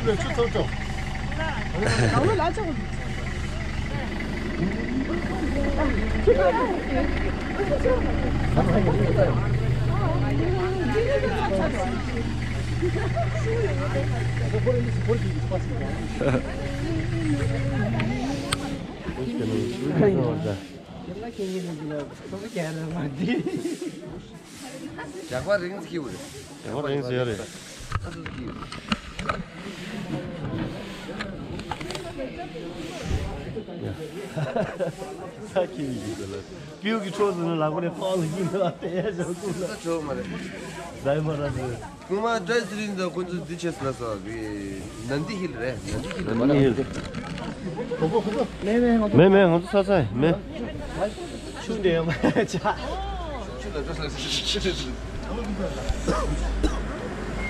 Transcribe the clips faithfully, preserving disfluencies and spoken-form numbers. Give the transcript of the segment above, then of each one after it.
ཇག་པ་རིང་ཙམ་ཁྱེར་ཡོད་རེད། ཇག་པ་རིང་ཙམ་ཡོད་རེད། ས་ཁྱེར་ཡོད་ལ། སྤྲེའུ་གི་ཁྲོད་ཟེར་ན་ལག་པ་ནས་ཕར་ལ་གཡུག་ནས་ལ་དེ་ཡ་ཞོག་ཀུན་ལ། ད་ཆོག་མ་རེད། ཟ་ཡི་མ་རེད་ཟེར། སྔོན་མ་བཀྲ་ཤིས་ཚེ་རིང་དང་ཁོང་ཚོ་འདི་བྱས་སོང་ལ་སོགས་ཀྱི་ནན་ཏི་ཧིལ་རེད། ནན་ཏི་ཧིལ་རེད། ནན་ཏི་ཧིལ། མེད་མེད་ང་ཚོ་ཚ་ཚ་མེད། ཆུ་འདྲེ་ཡོད་མ་ཆ།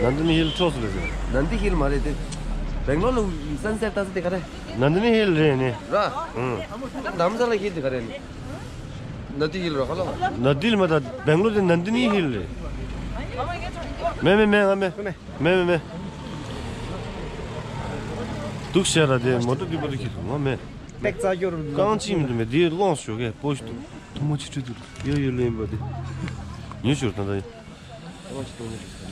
ནན་ཏི་ཧིལ་ཕྱོགས་སུ་རེད་ཟེར། ནན་ཏི་ཧིལ་མ་རེད་དེ། སྦེང་ལོར་ལ་སན་སེཊ་ལྟ་ས་དེ་ག་རེ། ནན་ཏི་ཧིལ་རེད་ནི། ར། ཨང་། དྷ་རམ་ས་ལ་ཧིལ་དེ་ག་རེ་ནི། ནན་ཏི་ཧིལ་རོ་ཁ་ལོ། ནན་ཏི་ཧིལ་མ་ད་སྦེང་ལོར་དེ་ནན་ཏི་ཧིལ་རེད། མེད་མེད་མེད་ང་མེད། མེད་མེད་མེད། འདུག་བཤད་ར་དེ་མོ་ཊ་འདི་པ་དེ་ཁྱེར་སོང་ང་མེད། པེག་རྩ་སྐྱོར་རྐང་གཅིག་མི་འདུག་མེད་དེ་ལོངས་ཞོག་གས་པོ་ཞིག་འདུག་ཐུག་མོ་ཆི་ཁྲི་འདུག་ཡོད་ཡོད་ལེན་པ་དེ། ཉོ་ཞོར་ད་ད་ཡོད། ཐུག་མོ་ཆི་ཐུག་མོ་ཆི་ཟེར་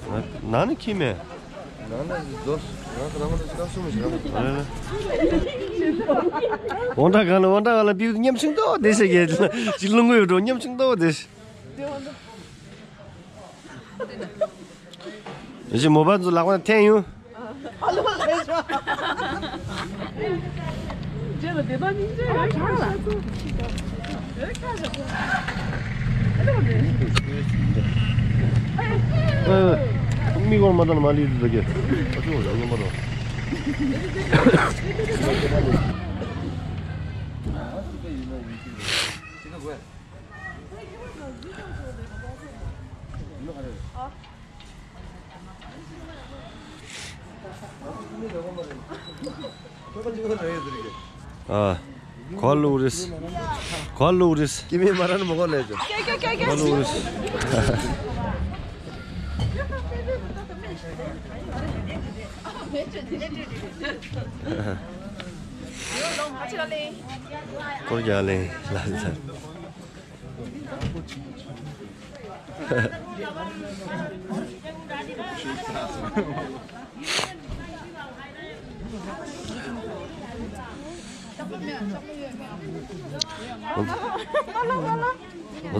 ན། ན་ནི་ཁྱི་མེད། ན་ནི་རྫོགས་རང་ཁ་རང་ཁ་ད་ཅི་ཁ་སུ་མི་ཞིག་རང་ཁ། འོང་ད་ག་ལ་འོང་ད་ག་ལ་པིའུ་ཉམ་ཆུང་ཏོ་དེ་ཤེས་གས་ཅི་ལུང་ངུ་ཡོད་འགྲོ་ཉམ་ཆུང་ཏོ་དེ་ཤེས། ཡིན་གཅིག་མོ་པ་ཚོ་ལག་པ་འཐེན་ཡོང་། མིག་སྔོན་མ་ལྟ་ན་མ་ལུས་འདུག་ད་གེ། ཨ་ཅོ་ཡང་ཡོང་མ་རོ། ཨ། གོ་ལུག་རིས། གོ་ལུག་རིས། ཀི་མི་མ་རན་མོ་གོ་ལེ་ཅོ། གོ་ལུག་རིས། སྐོར་རྒྱག་ལེ་ལ་ལ། ང་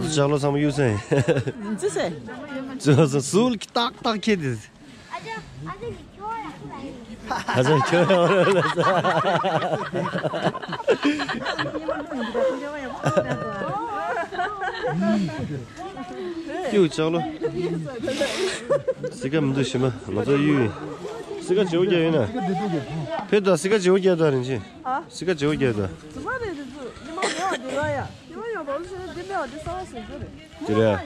ཚོ་ལྕགས་ལོ་ཚང་མ་གཡུག་ས་ཡིན། ཙི་སེ། ཙི་སེ་སུལ་ཏག་ཏག་ཁྱེར་ཏེ། ཨ་ཅག་ཁྱོད་ཡང་རེད་ལ་ས། ཀྱུ་ལྕགས་ལོ། སི་ཀ་མི་འདུག་ཤི་མ་ང་ཚོ་གཡུག་ཡིན། སི་ཀ་བརྗེ་པོ་རྒྱག་ཡིན་ན། ཕེབས་དང་སི་ཀ་བརྗེ་པོ་རྒྱག་དང་རིན་ཆེན། སི་ཀ་བརྗེ་པོ་རྒྱག་དང་། དེ་རེད།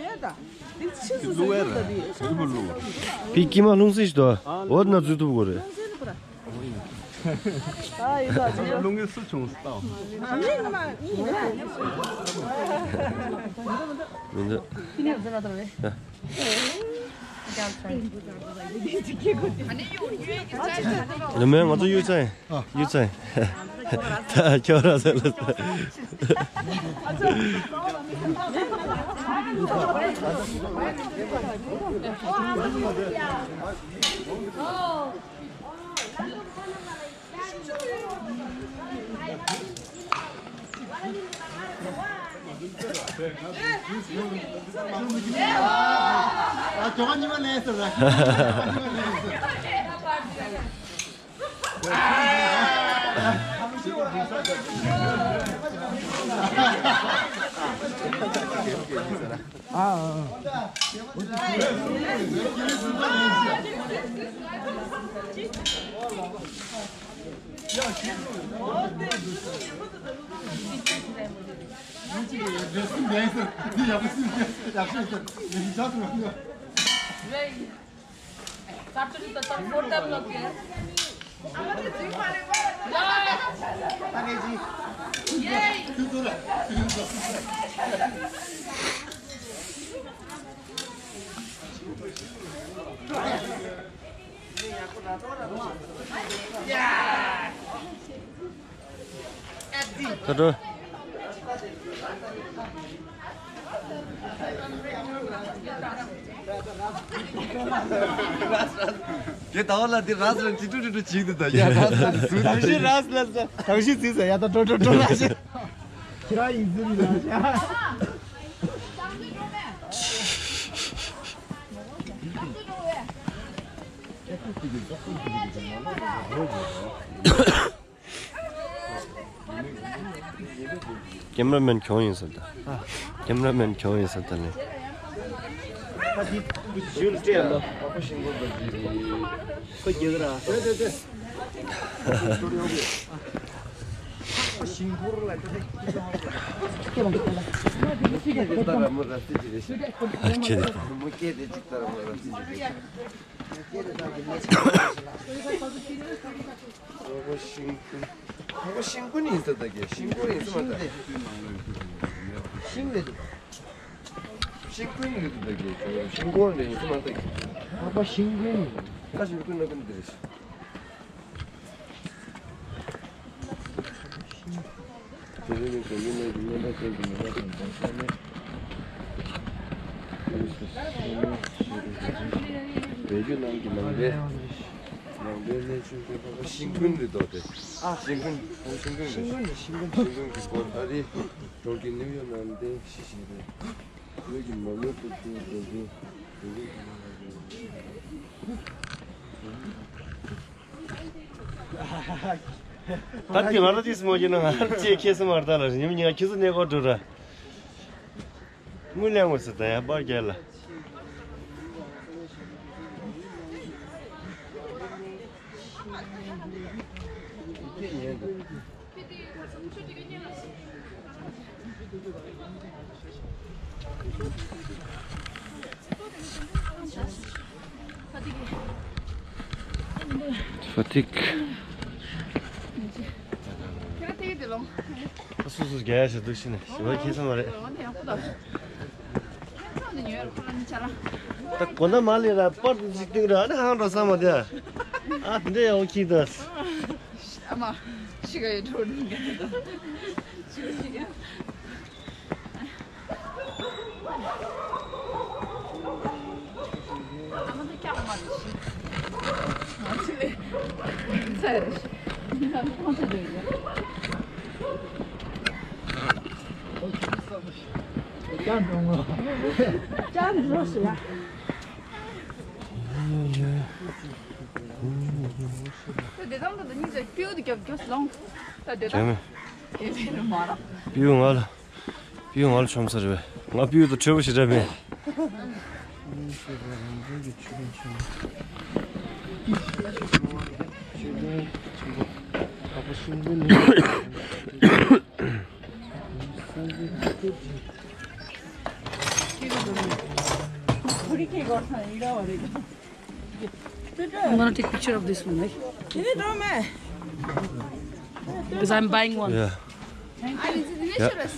ཕི་ཀི་མ་ལྷུང་སྲིད་ཞིག་ཏོ། འོ་ན་འཛུལ་ཐུབ་དགོས་རེད། ལུང་གི་སུ་བྱུང་སྟངས། མི་འདུག་ནི་མོས་ང་ཚོ་གཡུག་ཚར་ཡིན། གཡུག་ཚར་ཡིན། ད་ཁྱོད་རང་ཚོ་ལ། ཨ། ཇོ་ཁ་གཉིས་པ་ལེན་ཟེར་ལ། ཨ། ད་འགྲོ། དེ་ད་བ་ལ་དེ་ར་ས་ཅི་ཀྲུ་ཀྲུ་ཀྲུ་བྱེད་འདུག་ད་ཡ་ར་ས་ཟུར་དང་ཞི་ར་ས་ལ་ས་དང་ཞི་ཟི་ས་ཡ་ད་ཀྲོ་ཀྲོ་ཀྲོ་ལ་ཞི་ཁྱེད་རང་ཡིན་ཟི་རི་ལ་ཞི། ཀེམ་ར་མེན་གྱོང་ཡིན་ཟེར་ད། ཀེམ་ར་མེན་གྱོང་ཡིན་ཟེར་ད་ནི། ཁོ་རྒྱག་ར། ཨ་ཁྱེད། ཨ་ཤིང་ཀུན། ཨ་ཤིང་ཀུན་ཡིན་ས་ད་གེ་ཤིང་ཀུན་ཡིན་ས་མ་ད། ཤིང་རེད་འདུག་ཤིང་ཀུན་རེད་འདུག་ད་གེ་ཤིང་ཀུན་རེད་ཡིན་ས་མ་ད་གེ་ཨ་ཤིང་ཀུན། ཨ་ཤིང་ཀུན་ན་ཀུན་འདི་རེད། དེ་རིང་ནས་དགོན་པའི་ནང་གི་སྨན་པ་ཚོ་གི་ནང་པ་དང་གདན་ས་ནས། བོད་བརྒྱུད་ནང་གི་ནང་པའི། ནང་པའི་གནས་ཆུང་པའི་པ་ཤིང་ཀུན་རེད་དོ་དེ། ཨ་ཤིང་ཀུན། ཨ་ཤིང་ཀུན་རེད། ཤིང་ཀུན་རེད། ཤིང་ཀུན་གྱི་སྐོར་ཨ་རི། གྲོང་ཁྱེར་ནིའུ་ཡོག་ནང་བསྟན་ཤི་ཤི་རེད། བོད་ཀྱི་མ་མོ་ཏུ་ཏུ་དེ་དེ་དེ་དེ། ད་དེ་ང་རང་དེ་སྨོ་གྱི་ན་ང་རང་ཅེས་ཁྱེད་སུ་མར་ལྟ་ལ་ཉིམ་ཉ་ཁྱེད་སུ་གནས་སྐོར་འགྲོ་ར། དངུལ་ལེན་དགོས་ཟེར་ད་ཡ་པར་རྒྱལ་ལ། ཕ་ཐིག་སོ་སོ་རྒྱ་ཡ་ཞིག་འདུག་ཤི་ནས་ཞི་བ་ཁྱེད་ཚང་མ་རེད། ད་གོ་ན་མ་ལས་ར་པར་འཇིག་རྟེན་ར་ཨ་ནི་ཧང་འགྲོ་ས་མ་དེ་ཨ་དེ་འདྲ་ཡག་པོ་ཁྱི་དང་། ཨ་མ་ཤི་ག་ཡོད་འགྲོ་འགྲོ་འགྲོ། དེ་དང་དུ་གཉིས་ཀྱི་པིའུ་དུ་རྒྱབ་རྒྱབ་ལོང་། ད་དེ་དང་། དེ་མིན་མ་ར། པིའུ་ང་ལ། པིའུ་ང་ལ་ཆོམ་ས་རེད་པས། ང་པིའུ་དང་འཕྲད་པོ་ཞེ་དྲག་མེད། I'm gonna take picture of this one, right? Because I'm buying one. Yeah. Yeah.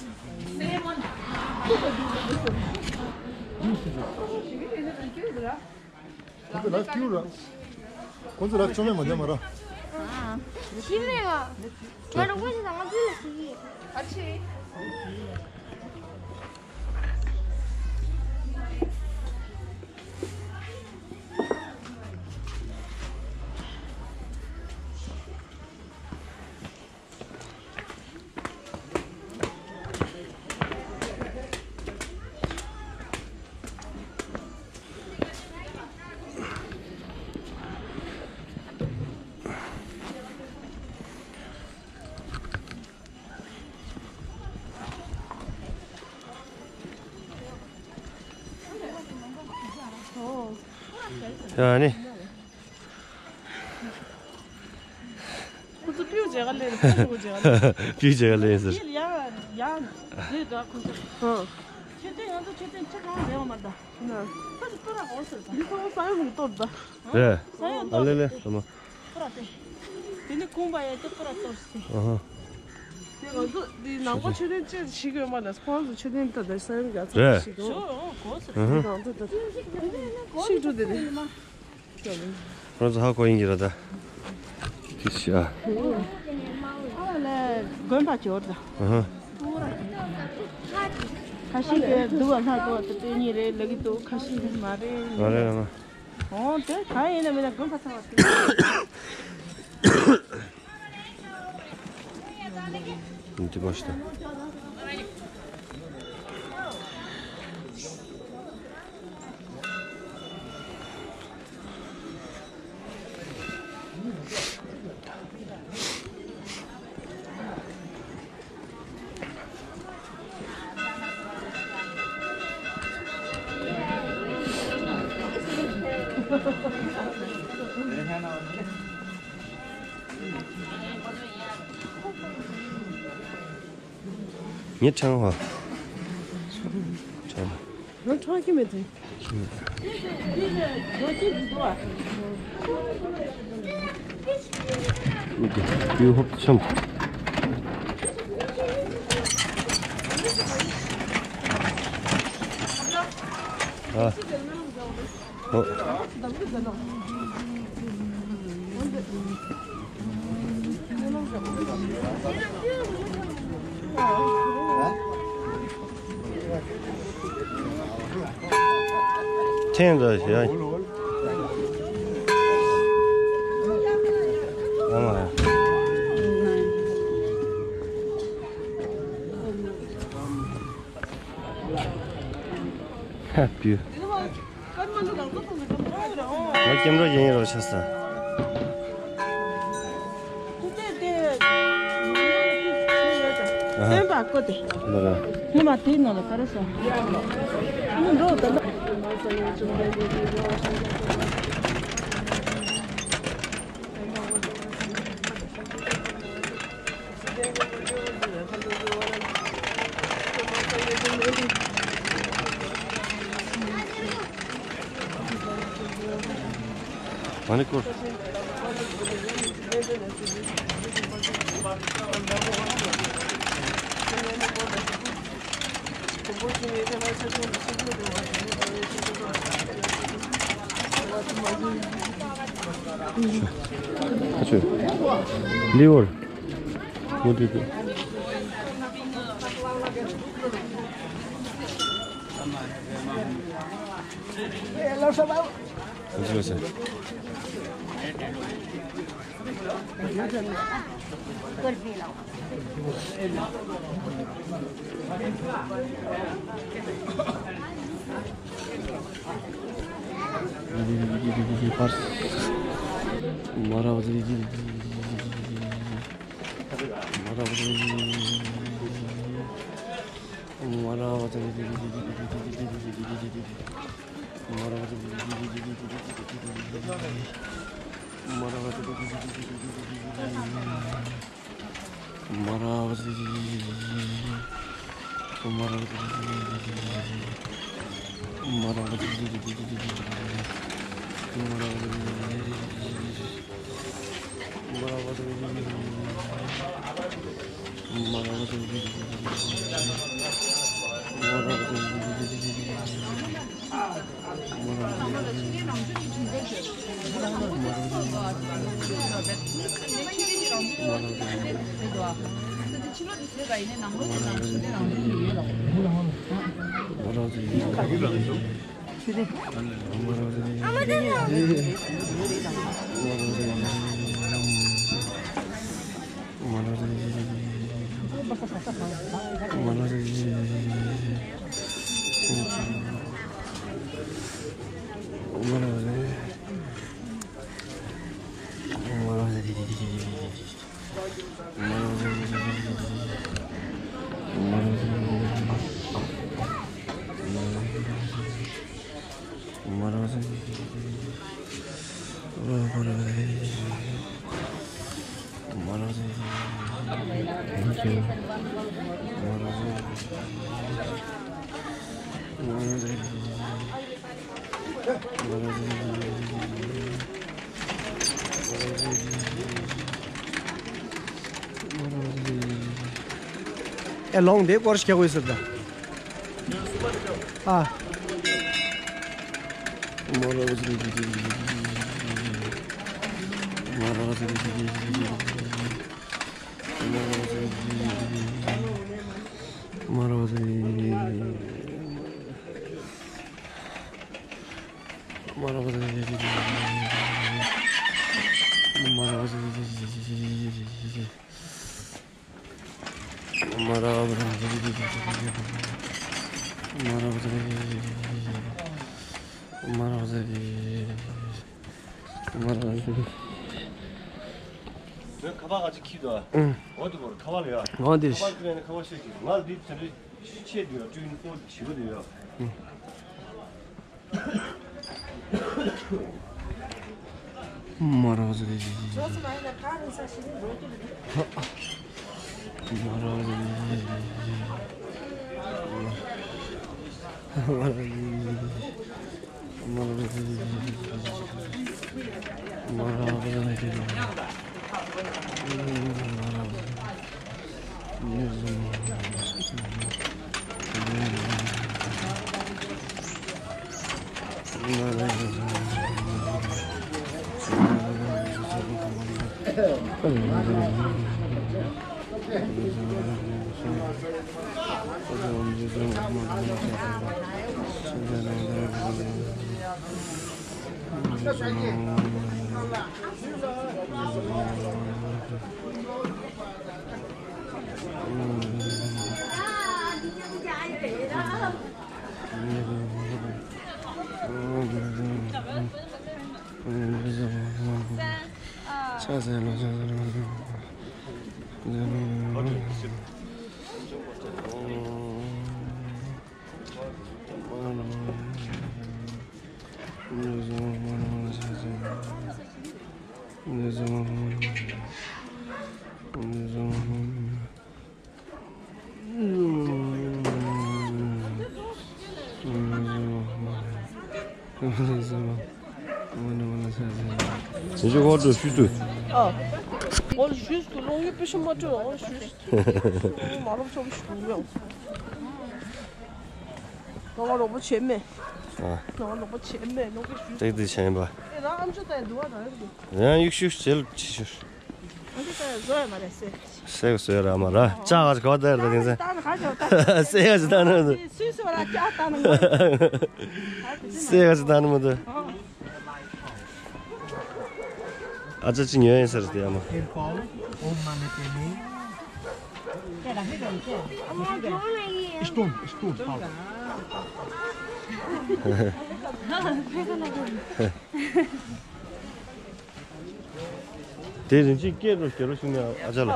ཁོང་ཚོ་ལ་སྐྱུར་ར། ཁོང་ཚོ་ལ་བཅོ་མེད་མ་བསྡད་མ་ར། ཤི་ནས་ང་། ང་རང་ཁོང་ཚོ་དང་ང་ཚོ་ལ་ཤི་གི། ཨ་ཆེ། ཡ་ནི། ཁོ་ཚོ་པིའུ་མཇལ་ག་སླེབས་རེད། པིའུ་མཇལ་ག་སླེབས། པིའུ་མཇལ་ག་སླེབས་ཟེར། ཡ་ཡ་ཡ་རེད་ད་ཁོ་ཚོ། ཧང་། མཆོད་རྟེན་ང་ཚོ་མཆོད་རྟེན་ཅི་གང་རེད་བ་མ་ད། ན། ཁོ་ཚོ་སྤུ་ར་འོ་ཟེར་ད། འདི་ཁོ་ཚོ་ས་ཡོམ་གཏོར་ད། རེད། ས་ཡོམ་གཏོར། ཨ་ལེ་ལེ་ཨ་མ། སྤུ་ར་སྟེ། དེ་ནི་ཁུང་པ་ཡ་ཏི་སྤུ་ར་གཏོར་སྟེ། ཨ་ཧ། དེ་ང་ཚོ་འདི་ནང་པ་མཆོད་རྟེན་ཅི་ཞིག་ཡོད་མ་ད་ཁོང་ཚོ་མཆོད་རྟེན་ད་ད་ས་ཡོམ་ག་ཚོད་ཞིག་ཡོད། ཞོ་འོ་གོ་ཟེར། ཨ་ཧ། ང་ཚོ་ད་ད་ཤིག་འགྲོ་དེ་ནི། ཁོ་ཚོ་ཧ་གོ་ཡིན་གྱི་ར་ད། ཁྱི་ཤི་ཨ། ཨ་ལ་དགོན་པ་འབྱོར་ད། ཨ་ཧ། ཁ་ཤས་ཀྱིས་འདུག་བ་ལྷག་འདུག་བ་དེ་དཔེ་ཉིད་རེད་ལབ་ཀྱི་འདུག་ཁ་ཤས་ཀྱིས་མ་རེད། མ་རེད་ར་མ། འོ་དེ་གང་ཡིན་ན་མིན་ན་དགོན་པ་ཚང་བ་དེ། འདི་མ་ཤི་ད། ངས་ཁྲང་ཧོ། ཁྲང་། ང་ཁྲང་གི་མེད་དེ། ཡུ་ཧོབ་ཆམ། ཨ། ཨོ། ཐེངས་འདྲ་ཞིག་ཡ། ཨ་མ་ཡ། ཧ་པིའུ། ང་སྐྱེམས་རོགས་ཡིན་རོགས་ཆ་ས། སྟོན་པ་བསྐོ་སྟེ། ལོ་ར། ཉི་མ་དེའི་ནང་ལ་ག་རེ་སོང་། ཨ་ནི་འགྲོ་ད་ལ། ཨ་ནི་ཁོ། ཨ་ཆོས། ལི་ཝར། མུ་ཏིག་ཏུ། ཨ་ཆོས་ཟེར། ཨེ་ལོང་དེ་སྐོར་ཞིག་ཁྱེར་དགོས་ཟེར་ད། ཨ། མོ་རོ་ཟི་རི་རི་རི་རི་རི། ཁ་པར་ག་ཅིག་ཁྱེར་འདུག་ཨ། ཨང་། འོ་དེ་བོར་ཁ་པར་ལ་ཡ། འོ་དེ། ཁ་པར་ཁྱེར་ནས་ཁ་པར་ཤོད་ཀྱི། ང་ལ་འདི་དེ་འདྲ་ཤི་ཆད་འདུག་ཡ། ཀྲུའུ་ཡིན་ཧྥོ་བྱིས་པ་འདུག་ཡ། ཨང་། མ་རོགས་ཟེར། མ་རོགས་ཟེར། མ་རོགས་ཟེར། ཨོ། ཨོ། ཞུས་ཏུ། ཨོ། ཞུས་ཏུ་ལོང་ཡོད་པེ་ཤི་མ་ཏྲོ། ཨོ། ཞུས་ཏུ། མ་ལོབས་ཆོག་ཞུ་ཡོང་། ང་རོགས་པ་བྱེད་མེད། ཨ། ང་རོགས་པ་བྱེད་མེད་ནོ་གི་ཞུས། ཏེག་ཏེག་བྱས་ཡིན་པ། ཨེ་རང་ཨམ་ཅོག་ཏེ་འདུག་ཨ། རང་ཡིན་འདུག་ཡང་ཡུག་ཤུག་བྱེད་ལ་ཅི་ཞུ། ཨམ་ཅོག་ཏེ་བཟོ་ཡ་མ་རེད་ཟེར། སེ་ག་བཟོ་ཡ་ར་མ་ར་ཅག་ག་ག་བ་ད་ར་ད་དེང་སང་། ད་ནི་ག་ཅོག་ད། སེ་ག་ཅི་ད་ནི་འདུག་སུས་སུ་ར་ཅག་ད་ནི་ངོ་། སེ་ག་ཅི་ད་ནི་མི་འདུག་ཨ་ཅག་ཅི་ཉོས་ཡིན་ཟེར་ཏེ་ཨ་མ། སྟོན་སྟོན་ཧ། དེ་རིན་ཆེན་སྐད་རོ་སྐད་རོ་ཞིག་ནས་ཨ་ཅག་ལ།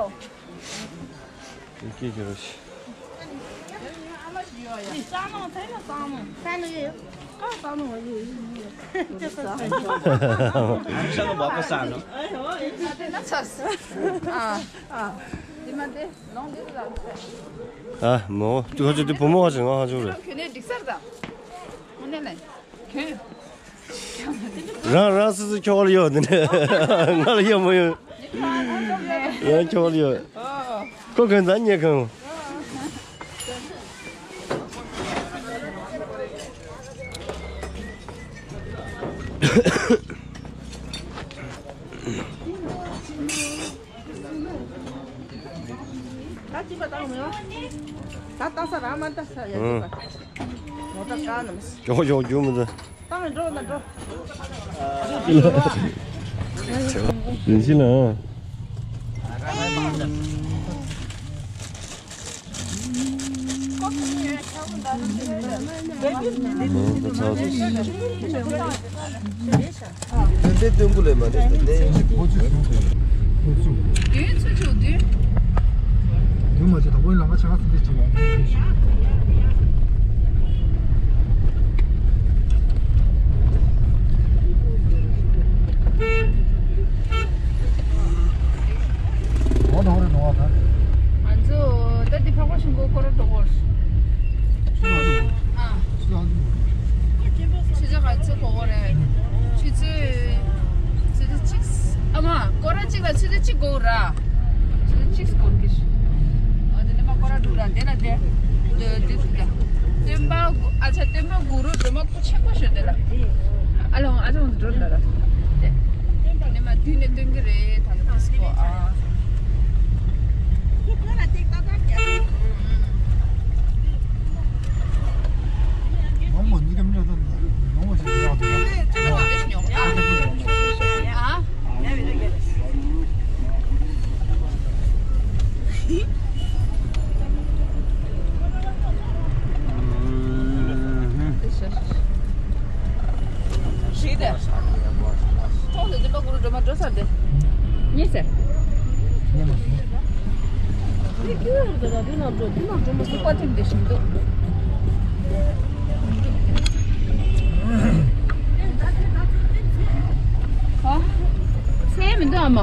སྐད་སྐད་རོ་ཞིག་ཨ་མོ། དུ་ཁ་ཅིག་དེ་བུ་མོ་ཁ་ཅིག་ང་ཁ་ཅིག་རེད། ཁྱོད་ནས་འགྲིག་ས་རེད་ད། དངོས་གནས་ལ། ཁྱོད། རང་རང་སོ་སོ་ཁྱོག་ལ་ཡོད་དེ་ནས་ང་ལ་ཡོད་མ་ཡོད། ཡང་ཁྱོག་ལ་ཡོད། ཁོ་གང་ད་ཉེ་གང་། ད་གཅིག་པ་བཏང་མེད་པ། ད་བཏང་ས་རང་མ་བཏང་ས་ཡ་གཅིག་པ། ངོ་ད་ཀ་ནམ། ཞོག་ཞོག་རྒྱུ་མི་འདུག་བཏང་འགྲོ་ན་འགྲོ། རིན་ཆེན་ལགས། ཏན་ཏན་སྟོན་དགོས་ལས་མ་རེད་ཏན་ཏན། བདུན་ཚོད་བཅུ་བདུན། བདུན་མ་བྱེད་དང་པོའི་ལམ་ཁ་ཆགས་ཚུལ་དེ་བྱེད་པ། འོ་ན་འོ་རེ་ནོ་བ་ད། ང་ཚོ་ད་འདི་འཕགས་པ་ཤིང་ཀོ་སྐོར་ར་འགྲོ་གོ། ཨ། ཆུ་ཚོད་ག་ཚོད་འགོར་གོ་རེད། ཆུ་ཚོད། ཆུ་ཚོད་གཅིག་ཨ་མ། སྐོར་ར་གཅིག་ལ་ཆུ་ཚོད་གཅིག་འགོར་ར། ཆུ་ཚོད་གཅིག་འགོར་གི་ཤི། ཨ་དེ་ནས་མ་སྐོར་ར་འགྲོ་ར་དེ་ལ་དེ། དེ་དེ་དེ་ད། སྟོན་པ་ཨ་ཅག་སྟོན་པ་གུ་རུ་སྒྲོལ་མ་སྐུ་ཆེན་པོ་ཞོ་དེ་ལ། ཨ་ལ་ཨ་ཅག་འོང་དུ་འགྲོ་ར་ལ། དེ་ནས་མ་ དུས་ནས་སྟོན་གྱི་རེད། ད་ནི་ཕི་སི་ཀོ་ཨ། མང་མང་འདི་གམ་རེད་ད། མང་མང་ཞིག་ཡག་འདུག་ཨ། ཞིག་དེ། ཐོག་ལ་འདི་པ་གུ་རུ་འགྲོ་མ་འགྲོ་ས་དེ། རྙེད་ཟེར། རྙེད་མ་སོང་། འདི་ཁྱོད་རང་དེ་ལ་འདི་ནང་འགྲོ་འདི་ནང་འགྲོ་མ་སོང་། པ་ཐེམ་དེ་ཞིག་འདུག་ཧ། སེམས་མི་འདུག་ཨ་མ།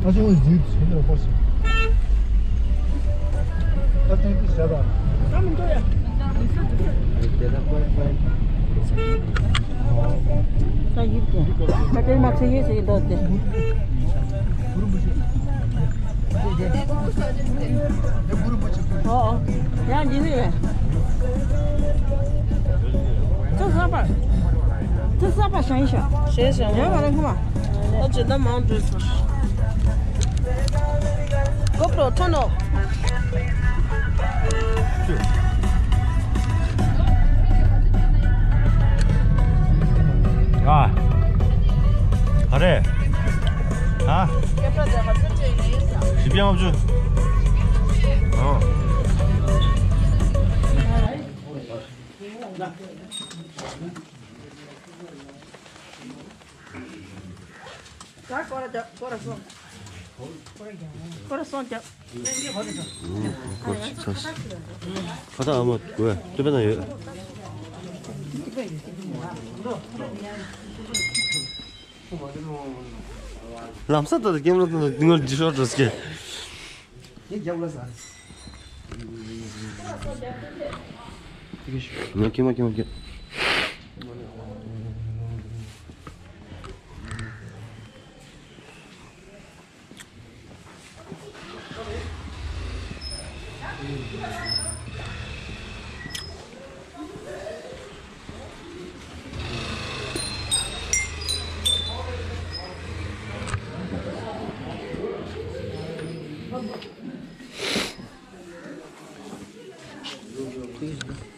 ཨ་ཅོ་ཡིས་ཟིག་ཚོ་ནས་ཧོར་སོང་། ཨ་ཅོ་ཡིས་ཟ་བ། ད་ཡིབ་ཀྱི། ད་དེར་མ་ཚེ་ཡིས་ཟིག་འདོད་དེ། ཨོ་ཨོ། ཡང་འདི་ནི་རེད། ཐུགས་བསམ་པ། ཐུགས་བསམ་པ་བཞེངས་ཤོག་ཞེས་བྱ་བ། ཡང་ང་རང་ཁུ་མ། ཨོ་ཇི་ལྟ་མང་འགྲོས་སོ། གོ་པྲོ་ཐོན་ནོ། ཨ། ག་རེ། ཨ། བཞི་བརྒྱ་ལྔ་བཅུ། ཨོ། ད་སྐོར་ར་རྒྱབ། སྐོར་ར་སོང་། སྐོར་ར་སོང་རྒྱབ། སྐོར་ཅིག་ཚར། ཁ་ཐག་ཨ་མ་དགོས། སྟོད་པའི་ནང་ཡོད། ལམ་སང་ད་ལྟ་ཀེམ་ར་ད་ལྟ་ངར་འཇི་ཤོར་འགྲོ་སྐད། ངས་ཀྱེ་མ་ཀྱེ་མ་ཀྱེ།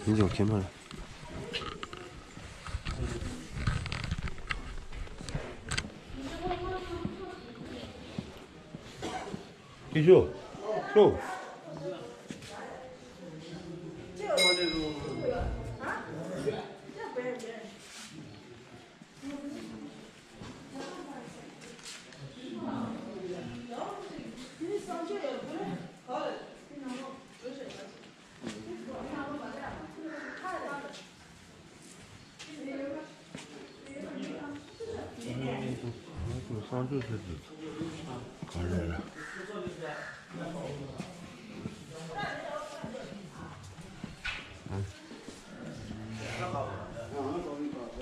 ཡིན་ཀྱང་ཁྱེད་མ་ལ། ཀི་ཤུ། ཤུ།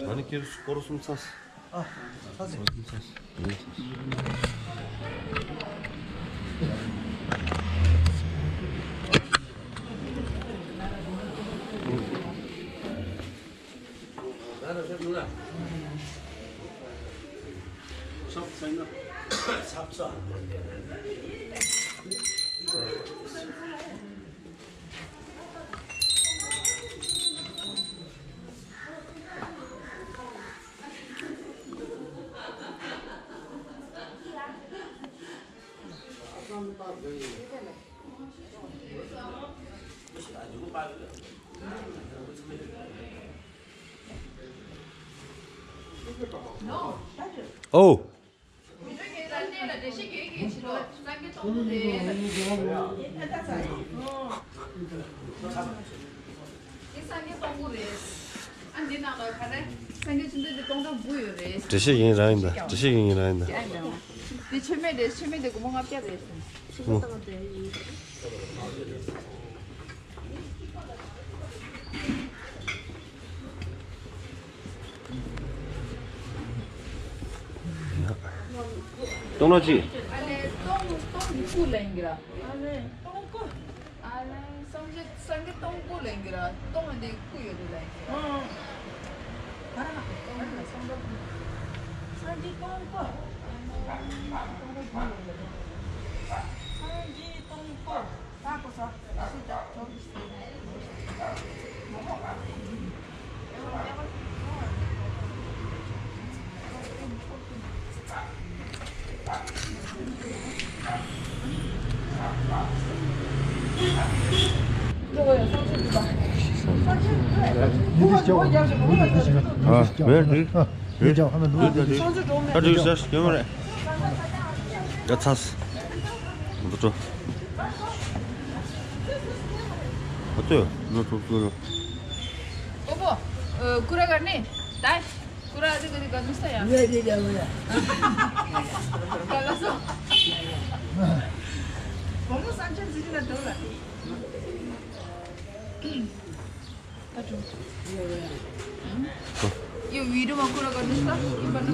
ཨ་ནི་ཁྱེད་སྐོར་གསུམ་ཚར། ཨ། ཚར་སོང་། སྐོར་གསུམ་ཚར་སོང་། ཨོ། འགྲེལ་བཤད་ཡིན་རང་ཡིན་ད། འགྲེལ་བཤད་ཡིན་རང་ཡིན་ད། འདི་ཆོས་མེད་རེད། ཆོས་མེད་དེ་སྒོར་མོ་ལྔ་བརྒྱ་རེད། ཆོས་མེད་དེ་སྒོར་མོ་ལྔ་བརྒྱ་རེད། སྟོང་ལོ་གཅིག་ཨ་ལས་སྟོང་སྟོང་དགུ་ལེན་གི་ར། ཨ་ལས་སྟོང་དགུ། ཨ་ལས་སངས་རྒྱས་སངས་རྒྱས་སྟོང་དགུ་ལེན་གི་ར། སྟོང་འདི་དགུ་ཡོད་དུ་ལེན་གི་ར། སངས་རྒྱས་སྟོང་པོ། སངས་རྒྱས་སྟོང་པོ། ཨ། མེད་འགྲིག་ཨ། འགྲིག་ཨ། འགྲིག་ཨ། འགྲིག་ཨ། འགྲིག་ཨ། ཡོད་མ་རེད། ཡ་ཚ། འདི་ཚོ། ཨ་ཏོ། ནོར་ཐུག་ཐུག་རོ། ཨོ་པོ། ཀུ་ར་གར་ནི། ད། ཀུ་ར་དེ་ག་དེ་ག་ནི་ས་ཡ། ཡ་ཡ་ཡ་ཡ། ག་ལ་སོ། བུ་མོ་སང་ཆེན་ཟི་ལ་འགྲོ་ལ། ད་འགྲོ། ཡོ་བི་ཌི་ཡོ་མ་ཀུ་ར་གར་ནི་ས་ཡིན་པ་ན།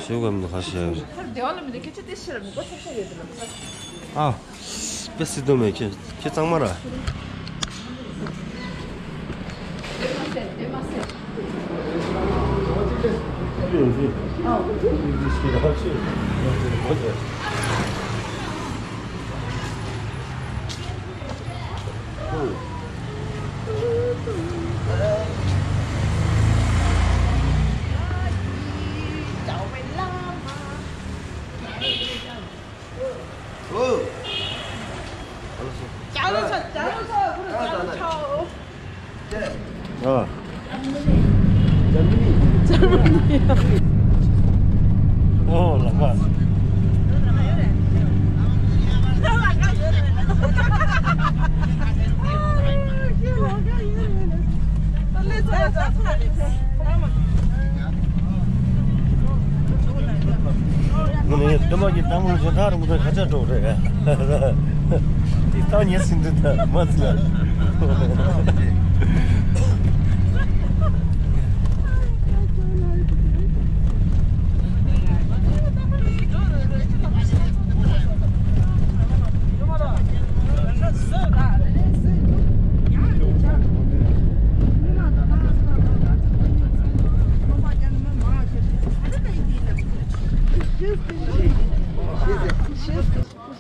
ཤེས་གམ་དུ་ཁ་ཤས། ཐར་བདེ་བ་ལ་མི་འདུག་སྐད་ཆ་དེ་ཤེས་ར་མི་གོ་ཐབས་ཤེས་ཡོད་དེ་ལ་མི་གོ། ཨ། དཔེ་སྲིད་དོ་མེད་ཁྱེད་ཁྱེད་གཙང་མ་ར། དེ་མ་ཟད་དེ་མ་ཟད། ཨོ། ཨ། ཨོ་ལགས་པ། ངས་སྟོན་པ་གི་གཏམ་ལ་བཟོ་ཐག་རིང་པོ་ཁ་ཆག་འགྲོ་རེད། དེ་གཏམ་ཉན་ཟིན་འདུག་ད་མ་ཚིག་ལ།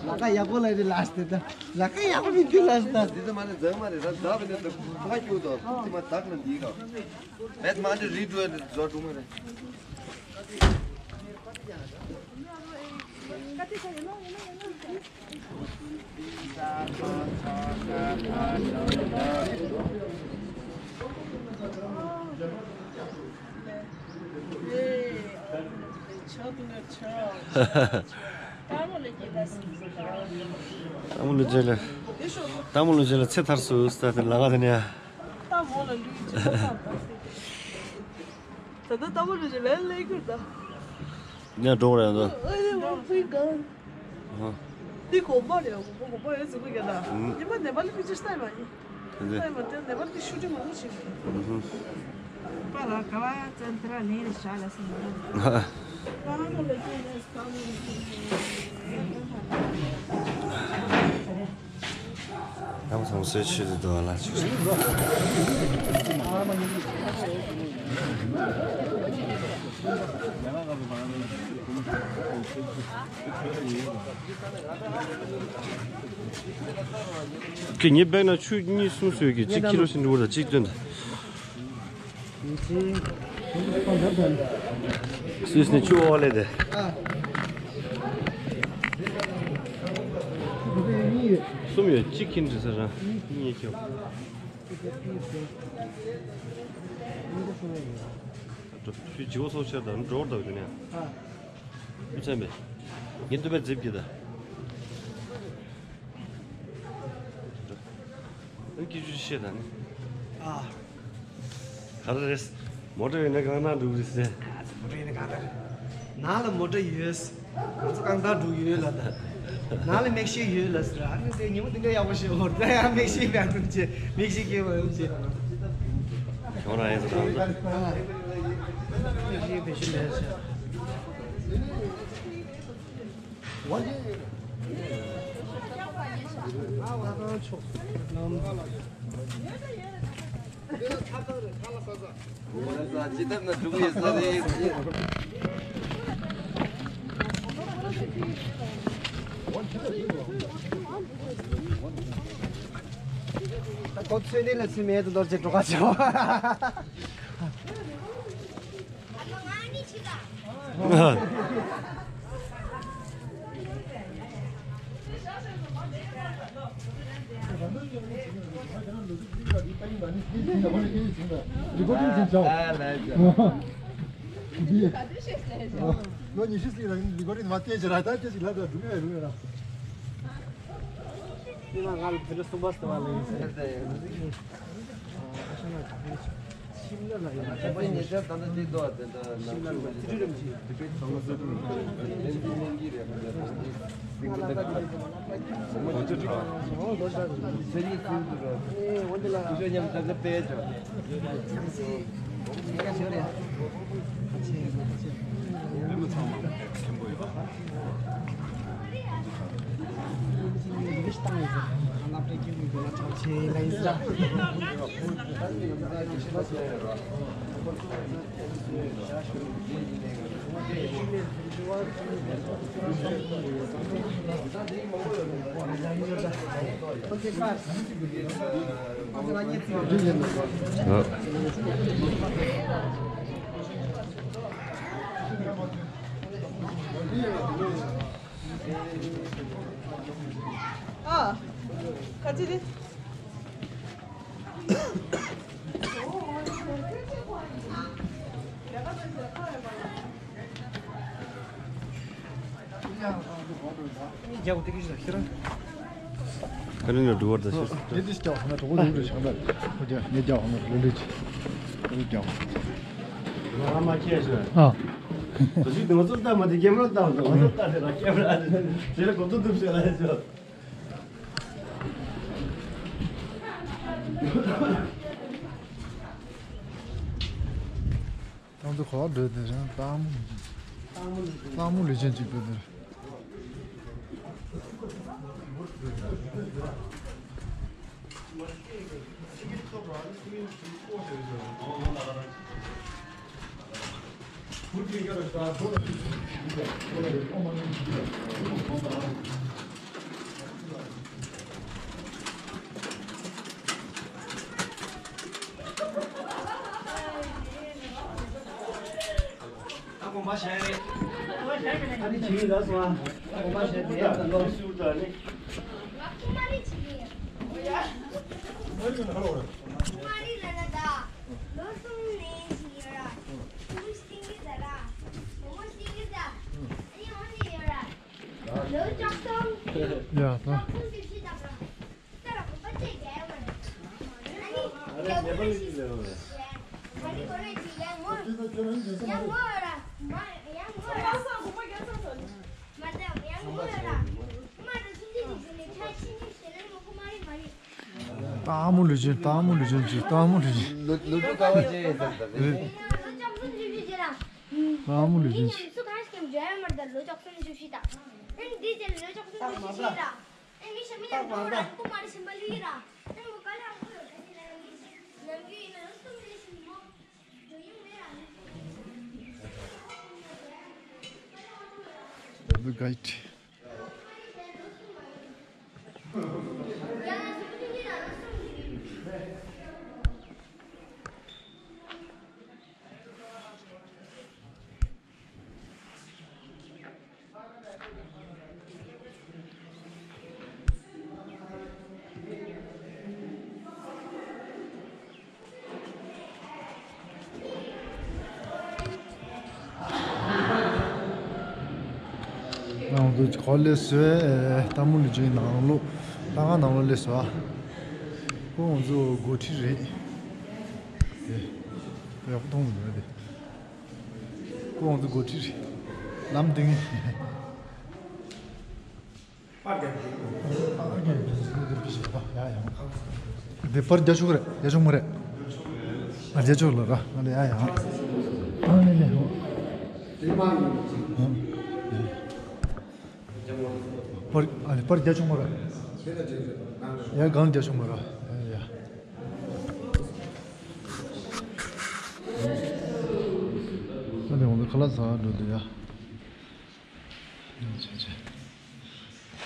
ལ་ཀ་ཡག་པོ་ལ་རེ་ལ་སྟེ་ད། ལ་ཀ་ཡག་པོ་མི་འདུག་ལ་སྟེ། འདི་ཚོ་མ་ནི་འཛིན་མ་རེད། ད་ད་བ་ནི་ད་ཕ་ཁྱུག་དོ། ཅི་མ་དག་ལ་འདི་ག་མེད་མ་འདི་རི་ཀྲུ་ཨེ་འདི་ཟོ་ཀྲུ་མ་རེད། ཏ་མོ་ལུ་ཇེ་ལ། ཏ་མོ་ལུ་ཇེ་ལ་ཚེ་ཐར་སུ་ས་ཏེ་ལ་ག་ཏེ་ནེ། ད་མོ་ལ་ལུས་ཀྱི་ད་ལྟ་ལྟ་བུ་རེ་ལས་ལས་ཀྱི་ད། ཉ་འགྲོ་རེད་ད། ཨ་ཡེ་མ་ཕུའི་གང་། ཧ། འདི་གོམ་པ་རེད། གོམ་པ་གོམ་པ་ཡོད་ཟེར་གི་ད། ཨུམ། ཉི་མ་ནེ་པ་ལི་ཕི་ཅི་སྟ་ཡི་མ་ཡིན། དེ་ཚེ། སྟ་ཡི་མ་དེ་ནེ་པ་ལི་ཕི་ཤུ་ཊིང་མང་པོ་བྱེད་གི། ཨུམ། པ་ལ་ག་བ་ཙན་དེ་ར་ལེན་རེ་ཞག་ལ་སེ་མ་ར། ཧ། ཡང་ཚང་སེ་ཆུ་དེ་དོ་ལ་ཆུ། ཁྱེད་ངའི་བེག་ན་ཆུ་གཉིས་གསུམ་བཟོས་ཀྱི་གཅིག་ཁྱི་རོ་ཤིན་འགྲོ་བར་གཅིག་སྟོན་ཏེ། སུས་ནི་ཆུ་འོག་ལས་དེ། གསུམ་ཡོད། གཅིག་ཁྱིམ་འདྲི་ས་རང་གཉིས་ཁྱོད། ཆུ་བྱི་བ་སོགས་ཆེ་དང་འགྲོ་བར་དག་ཡོད་ནས། ཨུ་ཚན་པས། ངས་འདུག་པའི་རྫིབ་ཀྱི་ད། ཨ་ནི་སྐྱིད་ཆུ་བཤད་དང་ནི། ཨ། ག་རེ་རེད། མོ་ཊ་ཡོད་ན་གང་ན་འགྲོ་གི་རེད་ཟེར། ཨ་ཙི་མོ་ཊ་ཡོད་ན་གང་ལྟར། ནང་ལ་མོ་ཊ་ཡོད། ང་ཚོ་རྐང་ཐང་འགྲོ་ཡོད་ལ་ད། ནང་ལ་མིག་ཤེལ་ཡོད་ལ་ཟེར། ཨ་ནི་དེ་ཉིན་མོ་དེ་འདྲ་ཡག་པོ་ཞིག་འོར་ད་ཡང་མིག་ཤེལ་བེད་སྤྱོད་བྱེད། མིག་ཤེལ་སྐྱེ་བ་ཡོད་བྱེད། ཁྱོད་རང་ཡིན་ཟེར་རང་ཚོ། མིག་ཤེལ་བེད་སྤྱོད་མེད་ཟེར། ང་ང་ཚང་ཕྱོགས་སུ་ལམ། ཅི་ཐབས་ན་འགྲོ་གི་ཡོད་ས་རེད། ཁོ་ཚོས་ནི་ལ་ཚིམ་མེད་དུ་འདོར་ཅེས་འགྲོ་ག་ཆེ་བ། རི་ཀོར་ཌིང་བྱེད་ཆོག་ལོ་ཉི་ཤུ་ཙམ་རིང་རི་ཀོར་ཌིང་མ་བལྟས་ཅི་ར་ད་ཅི་ཞིག་ལབ་ད་འགྲུབ་ཡ་རུ་ཡ་ར། དེ་ན་ང་ལ་དེ་འདྲ་གསུམ་པ་ཟེར་བ་ལ་ཡིན་ཟེར། ཁྱིམ་ལ་ལ་ཡང་ཁྱིམ་པ་ཉེ་ཆར་ད་ལྟ་དེ་འདུག་ཨ། དེ་འདྲ་ནང་ཆོས་པ་ཅི་རིགས་རེད་ཅི། དེ་པའི་ཚང་མ་སོ་སོ་ལ་ལན་ཚིག་ལེན་གྱི་རེད། ང་ཚོ་སིང་གལ་ད་ག་ཚོ་ཅི་ཁྲ་ཚེ་རིང་ཚུལ་དུ་ར། ཨེ་འོ་འདི་ལ་ཁྱོད་ཉམས་ད་ག་པས་ཅོ། རེ་མོ་ཚང་མ་མཁན་པོ་ཡོད། ཨ། ཁ་ཆེ་རེད། རྒྱ་གོ་དེ་གི་ཞིག་ལ་ཁྱེར། ཁ་ནི་ནི་འགྲོ་བར་ད་ཤེས། དེ་དེ་སྐྱོ་ན་གྲོགས་པོ་འགྲོ་རེ་ཤག་ད། ཁོ་རྒྱ་ངས་རྒྱ་ཧོ་ན་ལོ་ལེ་ཅི། ཁོ་རྒྱ་ཧོ། ང་མ་ཁྱེར་ཤག་ཨ། ད་ཅི་དེ་ང་ཚོ་ལྟ་མ་དེ་ཀེམ་ར་ལྟ་འདུག་ང་ཚོ་ལྟ་དེ་ལ་ཀེམ་ར་དེ་ལ་གོ་ཐུབ་ཐུབ་ཤག་ལ་ཡ་ཤག་ཏང་ཙུའུ་གོ་བ་འགྲོ་དེ་རང་ཏང་མོ། ཏང་མོ་ལུས་ཅན་གཅིག་འགྲོ་དེ་རེད། ཨ་དགོངས་པ་བཞེས་རེད། ཨ་ནི་བྱིས་ལ་སོང་ཨ། ཨ་དགོངས་པ་བཞེས་དེ་ཡང་ལོག་ཤུར་དུ་ཨ་ནི། ལོ་གསུམ་ནས་ཡིན་ར། ལོ་གསུམ་ནས་ཡིན་ར། ལོ་གསུམ་ནས་ཡིན་ར། ལོ་བཅུ་གསུམ། ཡ་ད། བཅུ་གསུམ་བཅུ་བཞི་ད་པ། ཏང་མོ་ལུས་ཅན་ཏང་མོ་ལུས་ཅན་གྱི་ཏང་མོ་ལུས་ཅན། ལོ་ལོ་ཀ་བ་ཅན་ཡིན་ཙང་ད་རེད། ཏང་མོ་ལུས་ཅན་གྱི། The guide. ང་ཚོ་ག་པར་སླེབས་སོང་། ཨེ། ཏང་མོ་ལུས་ཅན་ནང་ལོགས། ལྷ་ཁང་ནང་ལོགས་སླེབས་སོང་ཨ། ཁོ་ང་ཚོ་འགོ་ཁྲིད་རེད། ཨེ། ཡག་པོ་མཐོང་མི་འདུག་ཨ་དེ། ཁོ་ང་ཚོ་འགོ་ཁྲིད་རེད། ལམ་སྟོན། དེ་པར་རྒྱག་ཆོག་གི་རེད། རྒྱག་ཆོག་མ་རེད། ཨ། རྒྱག་ཆོག་ལ་ར། ཨ་ནི་ཡ་ཡ། ཨ་ནི་ནས། པར། ཨ་ནི་པར་རྒྱག་ཆོག་མ་རེད། ཡ་གང་རྒྱག་ཆོག་མ་རེད། ཡ་ཡ། ཁ་ལག་ཟ་བར་འགྲོ་འདོད་ཡ། ཡང་ཆེ་ཆེ།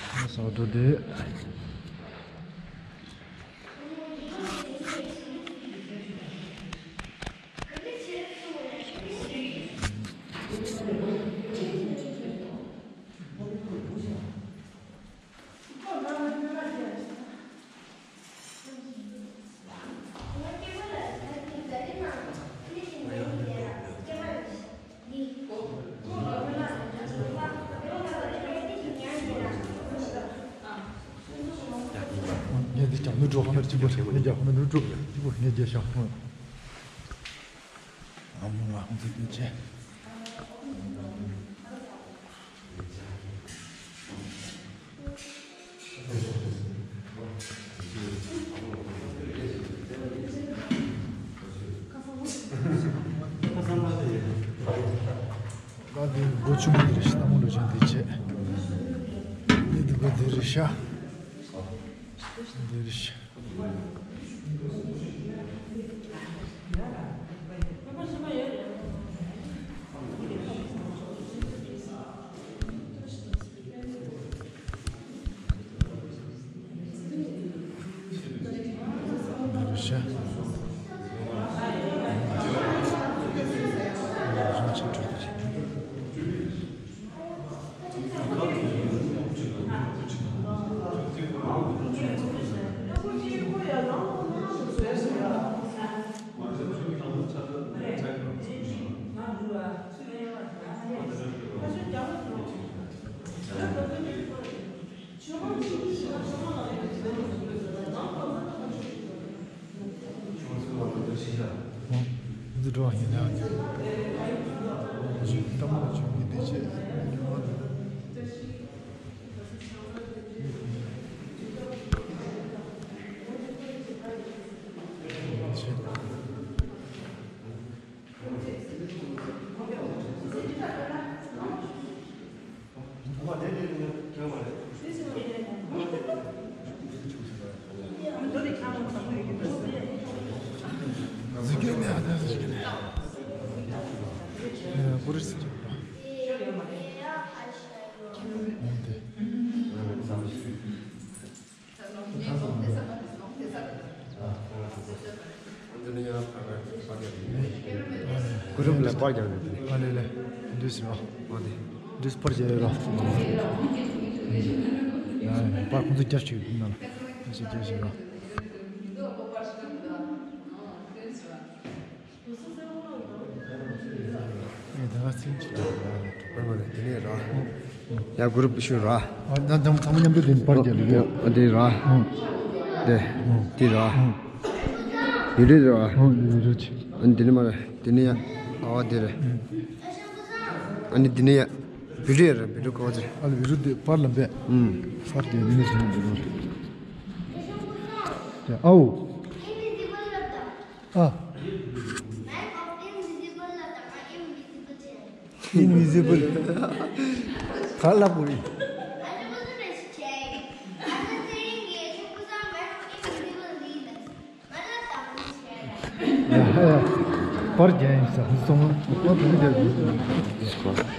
ཁ་ལག་ཟ་བར་འགྲོ་འདོད། ངས་འདི་ཀྱང་མི་འགྲོ་ཧ་མེར་གཅིག་པོ་རེད། ངས་ཀྱང་ཧ་མེར་མི་འགྲོ་གཅིག་པོ་རེད། ངས་རྒྱལ་ཤོག་ཨ་མོ་ལ་ཧོན་ཚེ་སྐྱོན་ཆེ། ད་འདི་སྒོ་ཆུང་མོ་འདི་རེད་ཤག་ད་མོ་ལོ་ཆེན་འདི་བྱས། འདི་འདི་སྒོ་འདི་རེད་ཤག་འདི་རེད་ཤག་འདི་འགྲོ་བ་ཡིན་ན། ད་མ་བྱུང་གི་བདེ་ཆེ། ཀུ་རུབ་ལ་པར་རྒྱག་རེད། ཨ་ལེ་ལེ། འདུས་མ། འོ་དེ། འདུས་པར་རྒྱག་ཡོད་ར། ཡ་ཡ། པར་ཁོང་ཚོ་རྒྱབ་ཅིག་ཡོད་ན་ལ། ཁོང་ཚོ་རྒྱབ་ཅིག་ར། ཨེ་ད་ང་ཚིག་ཅིག་རྒྱབ་ཡ་རེད། པར་མ་རེད། དེ་ནས་ར། ཡ་ཀུ་རུབ་ཤུ་ར། ཨ་ད་ད་ཚང་མ་མཉམ་དུ་དེ་པར་རྒྱག་ལེ་ཡ། ཨ་དེ་ར། ཨ་དེ། དེ་ར། ཡུ་རི་ར། ཨ་ཡུ་རི་ཅི། ཨ་དེ་ནས་མ་ར། དེ་ནས་ཡ། ཨ་བ་དེ་ར། ཨ་ནི་དེ་ནས་ཡ། བི་རི་ར། བི་རི་གོ་ཅི། ཨ་ལ་བི་རི་དེ་པར་ལ་འབད། ཨུམ། པར་དེ་ནས་སོང་བི་རི་ར། དེ་ཨའོ། ཨ། ཨིན་བི་ཟི་བལ། ག་ལ་བུ་རི། ཡ་ཧ་ཡ། པར་རྒྱག་ཡིན་ས་སོང་ང་། པར་བུ་རྒྱག་ཡིན།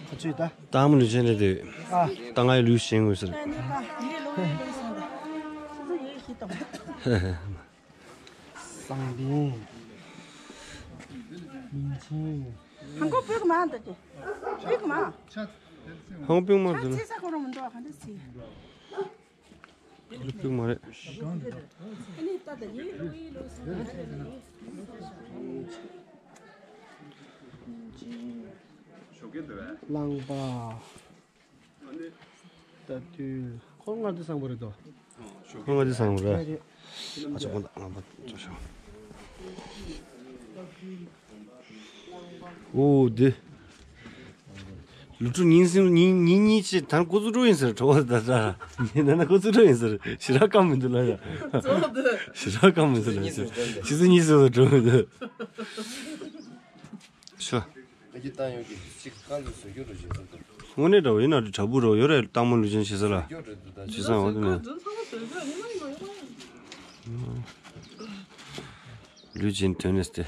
ཁ་ཆུ་ད། ཏང་མི་ལུས་ཅན་རེད་དེ། ཨ། ཏང་ཨའི་ལུས་ཅན་དགོས་ཟེར། སང་དིན། ཧང་གོ་སྤུས་མ་འདུག་གི། སྤུས་མ། ཧང་སྤུས་མ་ཆ་འདུག་ན། ཚེ་ས་ཁོ་རང་མི་འདུག་ག་འདྲ་ཚེ། སྤུས་མ་རེད། རླངས་པ། ལྟ་དུས་ཁོ་ལྔ་དུ་བཟང་པོ་རེད་དོ། ཁོ་ལྔ་དུ་བཟང་པོ་རེད། ཨ་ཅག་ཁོང་དང་ལྔ་པ་ཅོ་ཤོག་ཨོ་དེ། ལུ་ཕྲུག་ཉིན་སྲིང་ཉིན་ཉིན་གཉིས་ཅི་ཐང་ཁོ་ཚོ་འགྲོ་ཡིན་ཟེར་གྲོགས་པོ་ད་ད་ཉིན་ན་ན་ཁོ་ཚོ་འགྲོ་ཡིན་ཟེར་ཞི་ར་ཀམ་མི་འདུག་ལ་ཡ། ཞི་ར་ཀམ་མི་འདུག་ལ་ཡ། ཕྱི་ཚེས་གཉིས་སུ་འགྲོ་མི་འདུག་ཤོ། ཨ་ཅེ་བཏང་ཡོད་ཀྱི་ཅིག་རྐང་ལུས་བཟོ་རྒྱུ་རུ་བྱེད་ཐུབ་དང་། དངོས་གནས་འདྲ་བོ་ཡིན་ན་དྲ་འབུ་རོ་ཡོད་རེད། སྟག་མོ་ལུས་ཅན་བྱེད་ས་ལ། བྱེད་ས་འོ་དེ་ནས། ལུས་ཅན་དོན་ནས་ཏེ།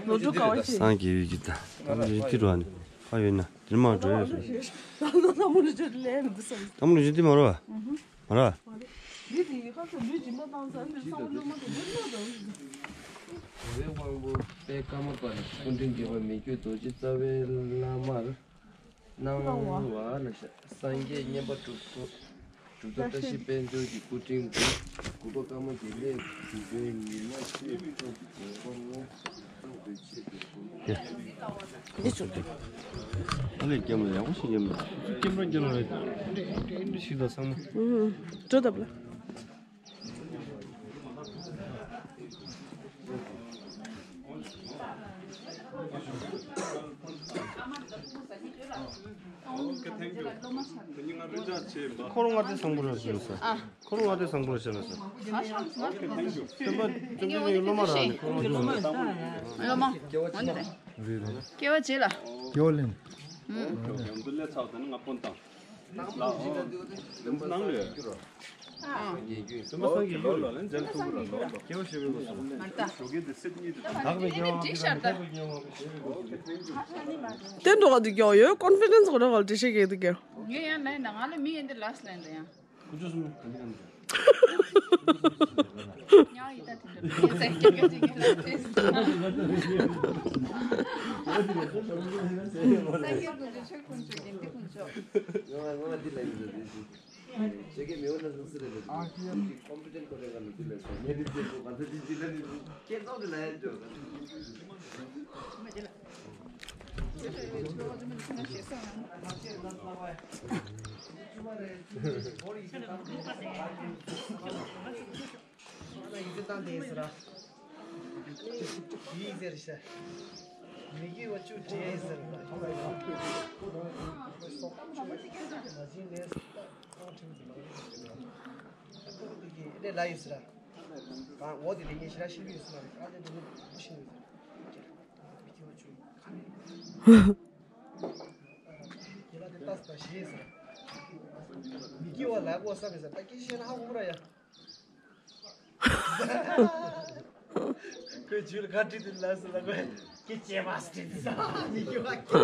ལོ་དྲུག་ག་བ་ཞིག་སངས་རྒྱས་ཡོད་ཀྱི་ད། སྟག་མོ་ལུས་ཅན་ཏི་རོ་ནི་ཕ་ཡོད་ན་དེར་མ་འགྲོ་ཡོད་རེད། སྟག་མོ་ལུས་ཅན་ལས་མི་འདུག་བསམ། སྟག་མོ་ལུས་ཅན་ཏི་མ་རོ་བ། མ་ར། འདི་དེ་ཡི་ཁ་ཚོ་ལུས་སྦྱིན་པ་བཏང་ཚར་འདི་ཚང་མ་སློབ་མ་དེ་འདི་སློབ་དང་། དེ་བས་དབང་པོ་པད་ཀ་མ་པ་ལ་སྐུ་ཕྲེང་བརྒྱད་པ་མི་བསྐྱོད་རྡོ་རྗེ་རྩ་བའི་བླ་མར་གནང་བ་ལ་ཤ་སངས་རྒྱས་བསྙེན་པ་གྲུབ་ཐོབ་གྲུབ་ཐོབ་བཀྲ་ཤིས་དཔལ་འབྱོར་གྱི་སྐུ་ཕྲེང་དགུ་དགུ་པ་ཀ་མ་དགེ་ལེགས་གྲུབ་པའི་ཉི་མ་ཤེས་རབ་ཀྱི་དགོངས་པ་ངོ་། འདི་ཚོ། ཨ་ལས་སྐྱེམས་ལ་ཡག་པོ་ཞིག་སྐྱེམས་ལ། སྐྱེམས་ར་སྐྱེམས་ལ་རེད། ཞིག་དང་ཚང་མ། ཨུ་ཧུ། འགྲོ་ད་པ། ཁོ་རང་ང་དེ་བཟང་པོ་ར་ཞིག་ལ་ས། ཁོ་རང་ང་དེ་བཟང་པོ་ར་ཞིག་ལ་ས། སྟོན་པ་སྟོན་པ་ཡི་སློབ་མ་ར་ནི་ཁོ་རང་ཚོ། སློབ་མ། ཨ་ནི་རེད། སྐྱེ་བ་རྗེས་ལ། སྐྱེ་བ་ལེན། ཡོང་དུ་ལས་ཚགས་དང་ང་སྤོན་དང་། ལ་ཨོ། ནང་ལས། སྟོན་པ་སངས་རྒྱས་ལོ་ལ་ལན་འཇལ་ཐུབ་ར་ལོ་ལོ། སྐྱེ་བ་ཞེས་པའི་སྐབས་སུ། མ་ལྟ། ཞོགས་ཀས་དེ་སེམས་ཉིད་དུ་དང་། བདག་མེད་སྐྱེ་བ་མ་སྐྱེས་ཤར་ད། སྟོན་འགྲོ་ག་དུ་སྐྱེ་བ་ཡོད། ཀོན་ཕི་ཌེན་སི་གོ་ར་ག་ལ་དྲི་ཤེས་གེ་དུ་སྐྱེ། ངས་ཡང་ལན་ད་ང་ལ་མི་ཡིན་དེ་ལ་སི་ལན་ད་ཡང་། ཀུ་ཅོ་གསུམ་ག་ནས་ཨ་ནི། ཉག་ཡི་ད་དེ་འདྲ་ཡིན་ས་སྐྱེ་རྒྱ་ཅིག་གི་ལ་དེ། སངས་རྒྱས་ཀུན་སྤྱོད་ཆོས་ཀུན་སྤྱོད་དགེ་འདུན་ཀུན་སྤྱོད། ང་ང་འདི་ལ་ཡིན་ཟེར་དེ་ཞིག་ཆེ་གེ་མེའོ་ན་ཟུག་སི་རེད་ལ་ཀོམ་པི་ཊར་ཁོ་རེ་ག་ལ་དེ་ལ་སོ་ངེ་དེ་ཅེ་སོ་ག་ཚ་དེ་ཅི་ལ་དེ་ཀེ་ཏོག་དེ་ལ་ཡ་ཅོ། ཡིག་ཚད་བཏང་དེ་ཟེར་ར། ཡིག་ཟེར་ཤ། མི་གི་བ་ཅུ་དྲེ་ཟེར་ར། ང་ཅིན་ལས་ཏང་ཁྲིམས་ཀྱི་ལག་ལེན་ཞིག་རེད། ཁོ་ཚོ་གི་ཨེ་ལས་ལ་ཡོད་ཟེར་ར། གང་འོ་དེ་དེ་ངས་ཞེ་དྲག་ཤེས་ཀྱི་ཡོད་ཟེར་མ་རེད། ཨ་ལས་དེ་ནི་ཤེས་ཡོད་ཟེར། མི་གི་བ་ཅུ་ག་རེ། ཡིན་ལ་དེ་ལྟ་ས་ཞེས་ཟེར། མི་གི་བ་ལ་གོ་ས་མེད་ཟེར། ད་ཀི་ཤེས་ན་ཧ་གོ་ར་ཡ། ཁོས་ཇུས་ལ་ཁ་བྲིས་དུས་ལ་སུ་ལ་ཁོས་ཀི་ཅེ་མ་སི་ཏི་ས་ནི་ཡོ་ཨ་ཀི་ཅེ།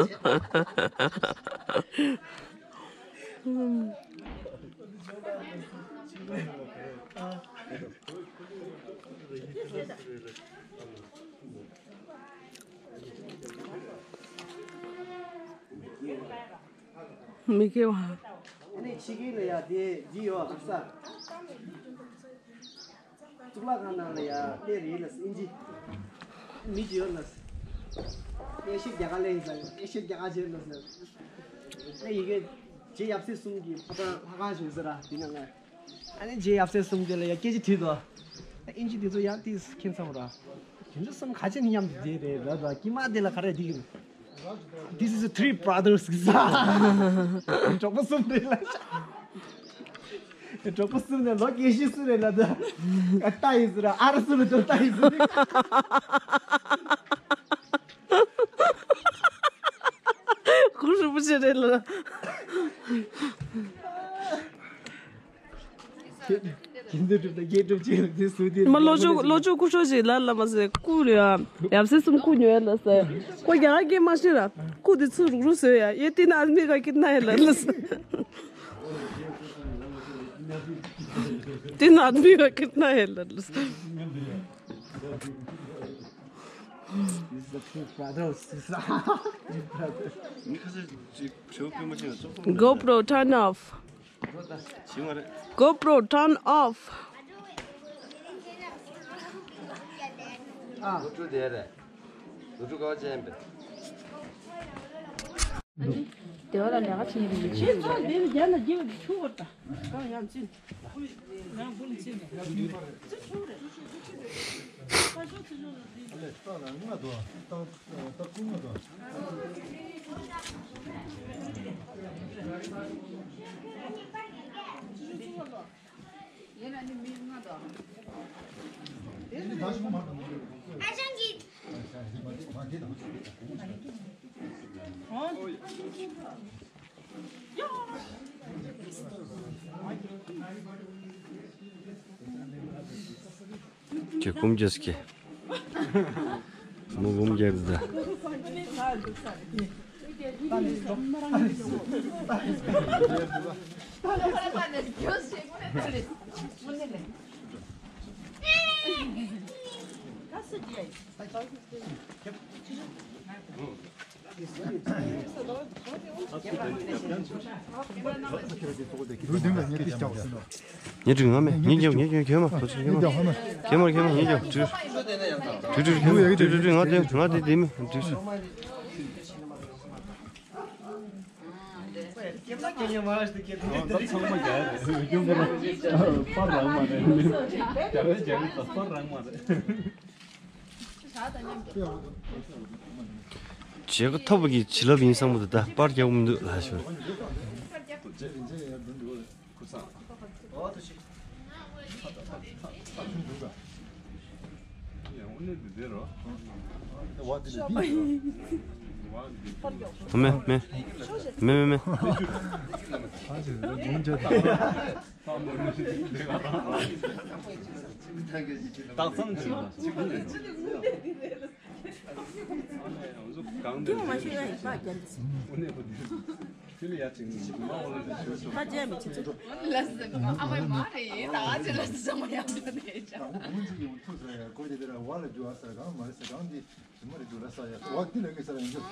མི་དགེ་བ། ཨ་ནི་ཕྱི་རྒྱལ་ལ་ཡ་དེ་འདི་ཡོད་ཨ་ས། གཙུག་ལག་ཁང་ནང་ལ་ཡ་གནས་རེད་ལ་ཨིན་ཇི། མི་ཅི་ཡོད་ལ། ཨེ་ཤེ་རྒྱ་གར་ལ་ཡིན་ས་ཡོད། ཨེ་ཤེ་རྒྱ་གར་བྱེད་ལ་ས། ཨ་ཡི་གེ་རྗེ་ཡབ་སྲས་གསུམ་གྱི་ཕོ་བྲང་ལྷ་ཁང་བཞེངས་ས་ར་དེ་ནང་ལ། ཨ་ནི་རྗེ་ཡབ་སྲས་གསུམ་དེ་ལ་ཡ་སྐད་ཆ་དྲིས་དོ། ཨིན་ཇི་དེ་ཚོ་ཡང་ཏིས་མཁྱེན་ཚར་བ་ར། དེ་ཚོ་གསུམ་ག་ཅི་ནས་མཉམ་དུ་བསྡད་རེད་ལབ་དོ། དཀྱིལ་མ་དེ་ལ་ག་རེ་བསྡད་ཀྱི་རེད། This is three brothers. གྲོགས་པོ་གསུམ་རེད་ལ། གྲོགས་པོ་གསུམ་ནས་ལོ་བརྒྱད་ཅུ་སུ་རེད་ལ་ད། ཨ་ཏ་ཡིན་ཟེར་ར། ཨ་ར་སུ་རེད་ད་ཏ་ཡིན་ཟེར། གུ་རུ་རིན་པོ་ཆེ་རེད་ལ། ཁྱེད་ཁྱེད་ཚོ་གྲུབ་དང་རྒྱས་གྲུབ་ཅེས་དེ་སུ་དེ། མ་ལོ་ཅོ་ལོ་ཅོ་སྐུ་ཞོགས་ཤིག་ལ་ལ་མ་ཟེར་སྐུ་རེད་ཨ། ཡབ་སྲས་གསུམ་སྐུ་ཉོ་ཡ་ལ་ཟེར། ཁོ་རྒྱ་གར་སྐད་མ་ཤེས་ར། སྐུ་དེ་ཚུར་རུག་རུག་བཟོས་ཡ། ཡེ་ཏི་ན་ཨ་མི་ག་ཀི་ན་ཡ་ལ་ལ་ཟེར། ཏི་ན་ཨ་མི་ག་ཀི་ན་ཡ་ལ་ལ་ཟེར། The two brothers. Three brothers. ངས་ཁ་སང་ཅིག་བྱེད་པོ་མ་ཤེས་ན་ཙོག་ཙོག་འདྲ། GoPro, turn off. ཤེས་མ་རེད། GoPro, turn off. ཨ། ལོ་དྲུག་དེ་རེད། ལོ་དྲུག་ཀ་བ་ཅན་པས། དེ་བ་ལ་ལས་ཀ་བྱེད་ཀྱི་མི་འདུག་ཅེས་ཚོགས་འདི་ནི་རྒྱ་ན་རྒྱལ་བ་ཆུ་བར་དང་། གང་ཡང་ཅི། ཡང་བུ་ལ་ཅི་ནས་ཆུ་རེད། ཆུ་རེད། ཁ་ཤོག་ཆུ་ཤོག་ལ་འདི། ཨ་ལས་ཏོག་ལ་ང་དོ་ཏོག་ཏོག་ཀུ་ང་དོ། ཡིན་ན་ནི་མི་ང་དོ། དེ་ནི་ད་ཤོག་མ་དང་། ཨ་ཞང་གི། ཁྱེད་ཀུམ་རྒྱལ་སྐྱེ། མུ་ཀུམ་རྒྱལ་ཟླ། ཉི་དྲུག་ང་མེད། ཉི་རྒྱབ་ཉི་རྒྱབ་གྱོན་མ། གྱོན་མ་གྱོན་མ། ཉི་རྒྱབ་གྱོན་མ། ཉི་རྒྱབ་གྱོན་མ། ཉི་རྒྱབ་དྲུག་དྲུག་དྲུག་དྲུག་ང་དེ་ང་དེ་དེ་མི་དྲུག་དྲུག་ད་ཚང་མ་རྒྱ་རེད། ཡོང་གི་རེད། པར་རང་མ་རེད། རྒྱ་རེད་རྒྱ་རེད་ད་པར་རང་མ་རེད། བྱེད་སྒོ་ཐོབ་པ་གི་བྱིན་རླབས་ཡིན་བསམ་གི་འདུག་ད་པར་རྒྱག་མི་འདུག་ལ་ཞོར། མེད་མེད། མེད་མེད་མེད། སྟག་ཚང་ཅིག་ལ། གང་དུ་མ་ཤེས་ཡ་ཡིན་པ་རྒྱལ། དེ་ལ་ཡ་ཅིག་མ་འོ་ལ་ཅིག་ཞུ་སོང་། ཁ་རྗེ་མི་བྱེད་ཚུལ། ལ་ཟེར་ཨ་མ་མ་རེད་ད་ཨ་ཅེ་ལ་ཟེར་མ་ཡང་འདྲ་ནས་ཅང་། ཨ་ཁོང་ཚོ་ཡོང་ཐུག་ཟེར་ཡ་ཁོ་དེ་དེ་ར་བ་ལ་རྒྱུ་ཨ་ཟེར་གང་མ་རེད་ཟེར་གང་དེ་ཞི་མ་རེད་འགྲོ་ར་ས་ཡ་བ་དེ་ལ་གི་ས་ཡ་འགྲོ།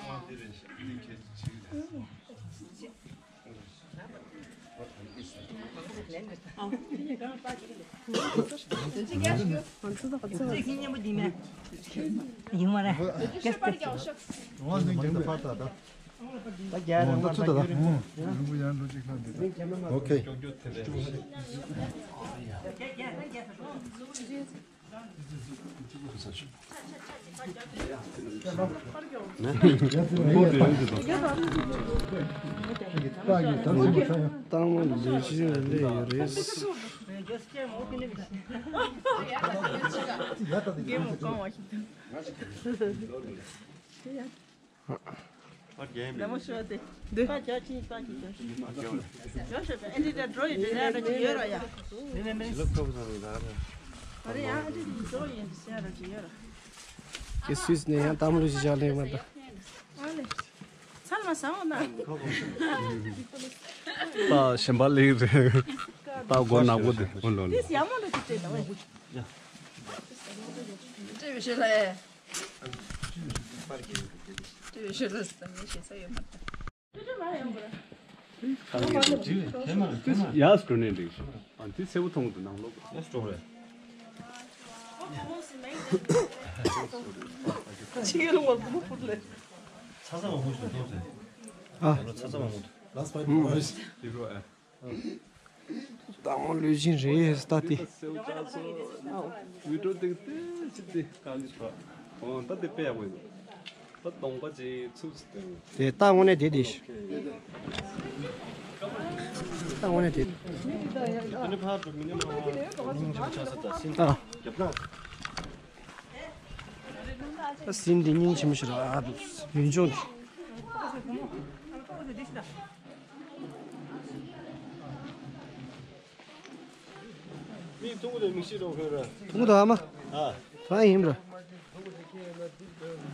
ཡིན་མ་རེད། ད་རྒྱ་རང་པ་ད་ད། ད་རྒྱ་རང་པ་ད་རྒྱ་རང་པ། ཨོ་ཁེ། ཏང་ལོ་ཆེན་ལས་ཡོད་རེད། རྒན་མོ་གང་བ་ཞིག་འདུག་ལ་མོ་ཤོ་དེ། འདི། པ་ཇ་ཅི་པ་ཅི་ཇ། ཇོ་ཤོ་པ་ཨེ་འདི་ད་འགྲོ་ཡི་འདི་ནས་ར་ཅི་ཡོད་ར་ཡ། མེ་མེ་མེ། ཞི་ལབ་ཁོ་བཟང་རེད་ད། ཨ་རེ་ཡ་ཨ་ཅི་འགྲོ་ཡི་འདི་སེ་ར་ཅི་ཡོད་ར། ཀྱེ་སུད་སི་ནས་ཡང་ཏང་ལུ་ཞི་ཞག་ལེན་མ་ད། ཨ་ལེ། ཚལ་མ་ཟ་འོ་ན། ད་ཞིམ་པ་ལེགས་རེད། ད་སྒོ་ནག་པོ་དེ། འོ་ལོ་ལོ། དེ་ཡ་མོ་ལ་དེ་སྤྲད་ད་བས། སྤྲད་བས་ཤོད་ལ་ཡ། ཡ་སྤྲོ་ནས་འགྲིག་ཨ་འདི་ཚེ་བོ་མཐོང་གི་འདུག་ནང་ལོགས། ཡ་སྤྲོ་རེད། ཚ་ཚ་མང་པོ་ཞིག་འཐུང་ཟེར། ཨ། ཚ་ཚ་མང་པོ་འདུག Last fight boys. ཏང་མོ་ལུས་སྦྱིན་རེད་ས་ཏི། སེའུ་ཅག་ཚོ་བི་ཌིའོ་ཏིག་ཏི་ཅི་ཏི་གང་ཅི་ཐོ། ཨོ་ད་དེ་དཔེ་ཡག་པོ་ཡིན། ད་གདོང་པ་ཅི་ཚུགས་སུ་བསྟན། དེ་ཏང་དངོས་གནས་དེ་དེ་ཤི། ཏང་དངོས་གནས་དེ། ཨ། ད་སིན་དེ་སྙིང་རྗེ་མོ་ཞིག་རེད་ཨ། ཡུན་ཅུང་དེ། མིག་ཐུང་གུ་དེ་མིག་ཤེས་རོགས་ཁོས་ར། ཐུང་གུ་དང་ཨ་མ། ཨ། ད་ཡིན་ར། ཨ་ཁ་ཤས་ཕ་གི་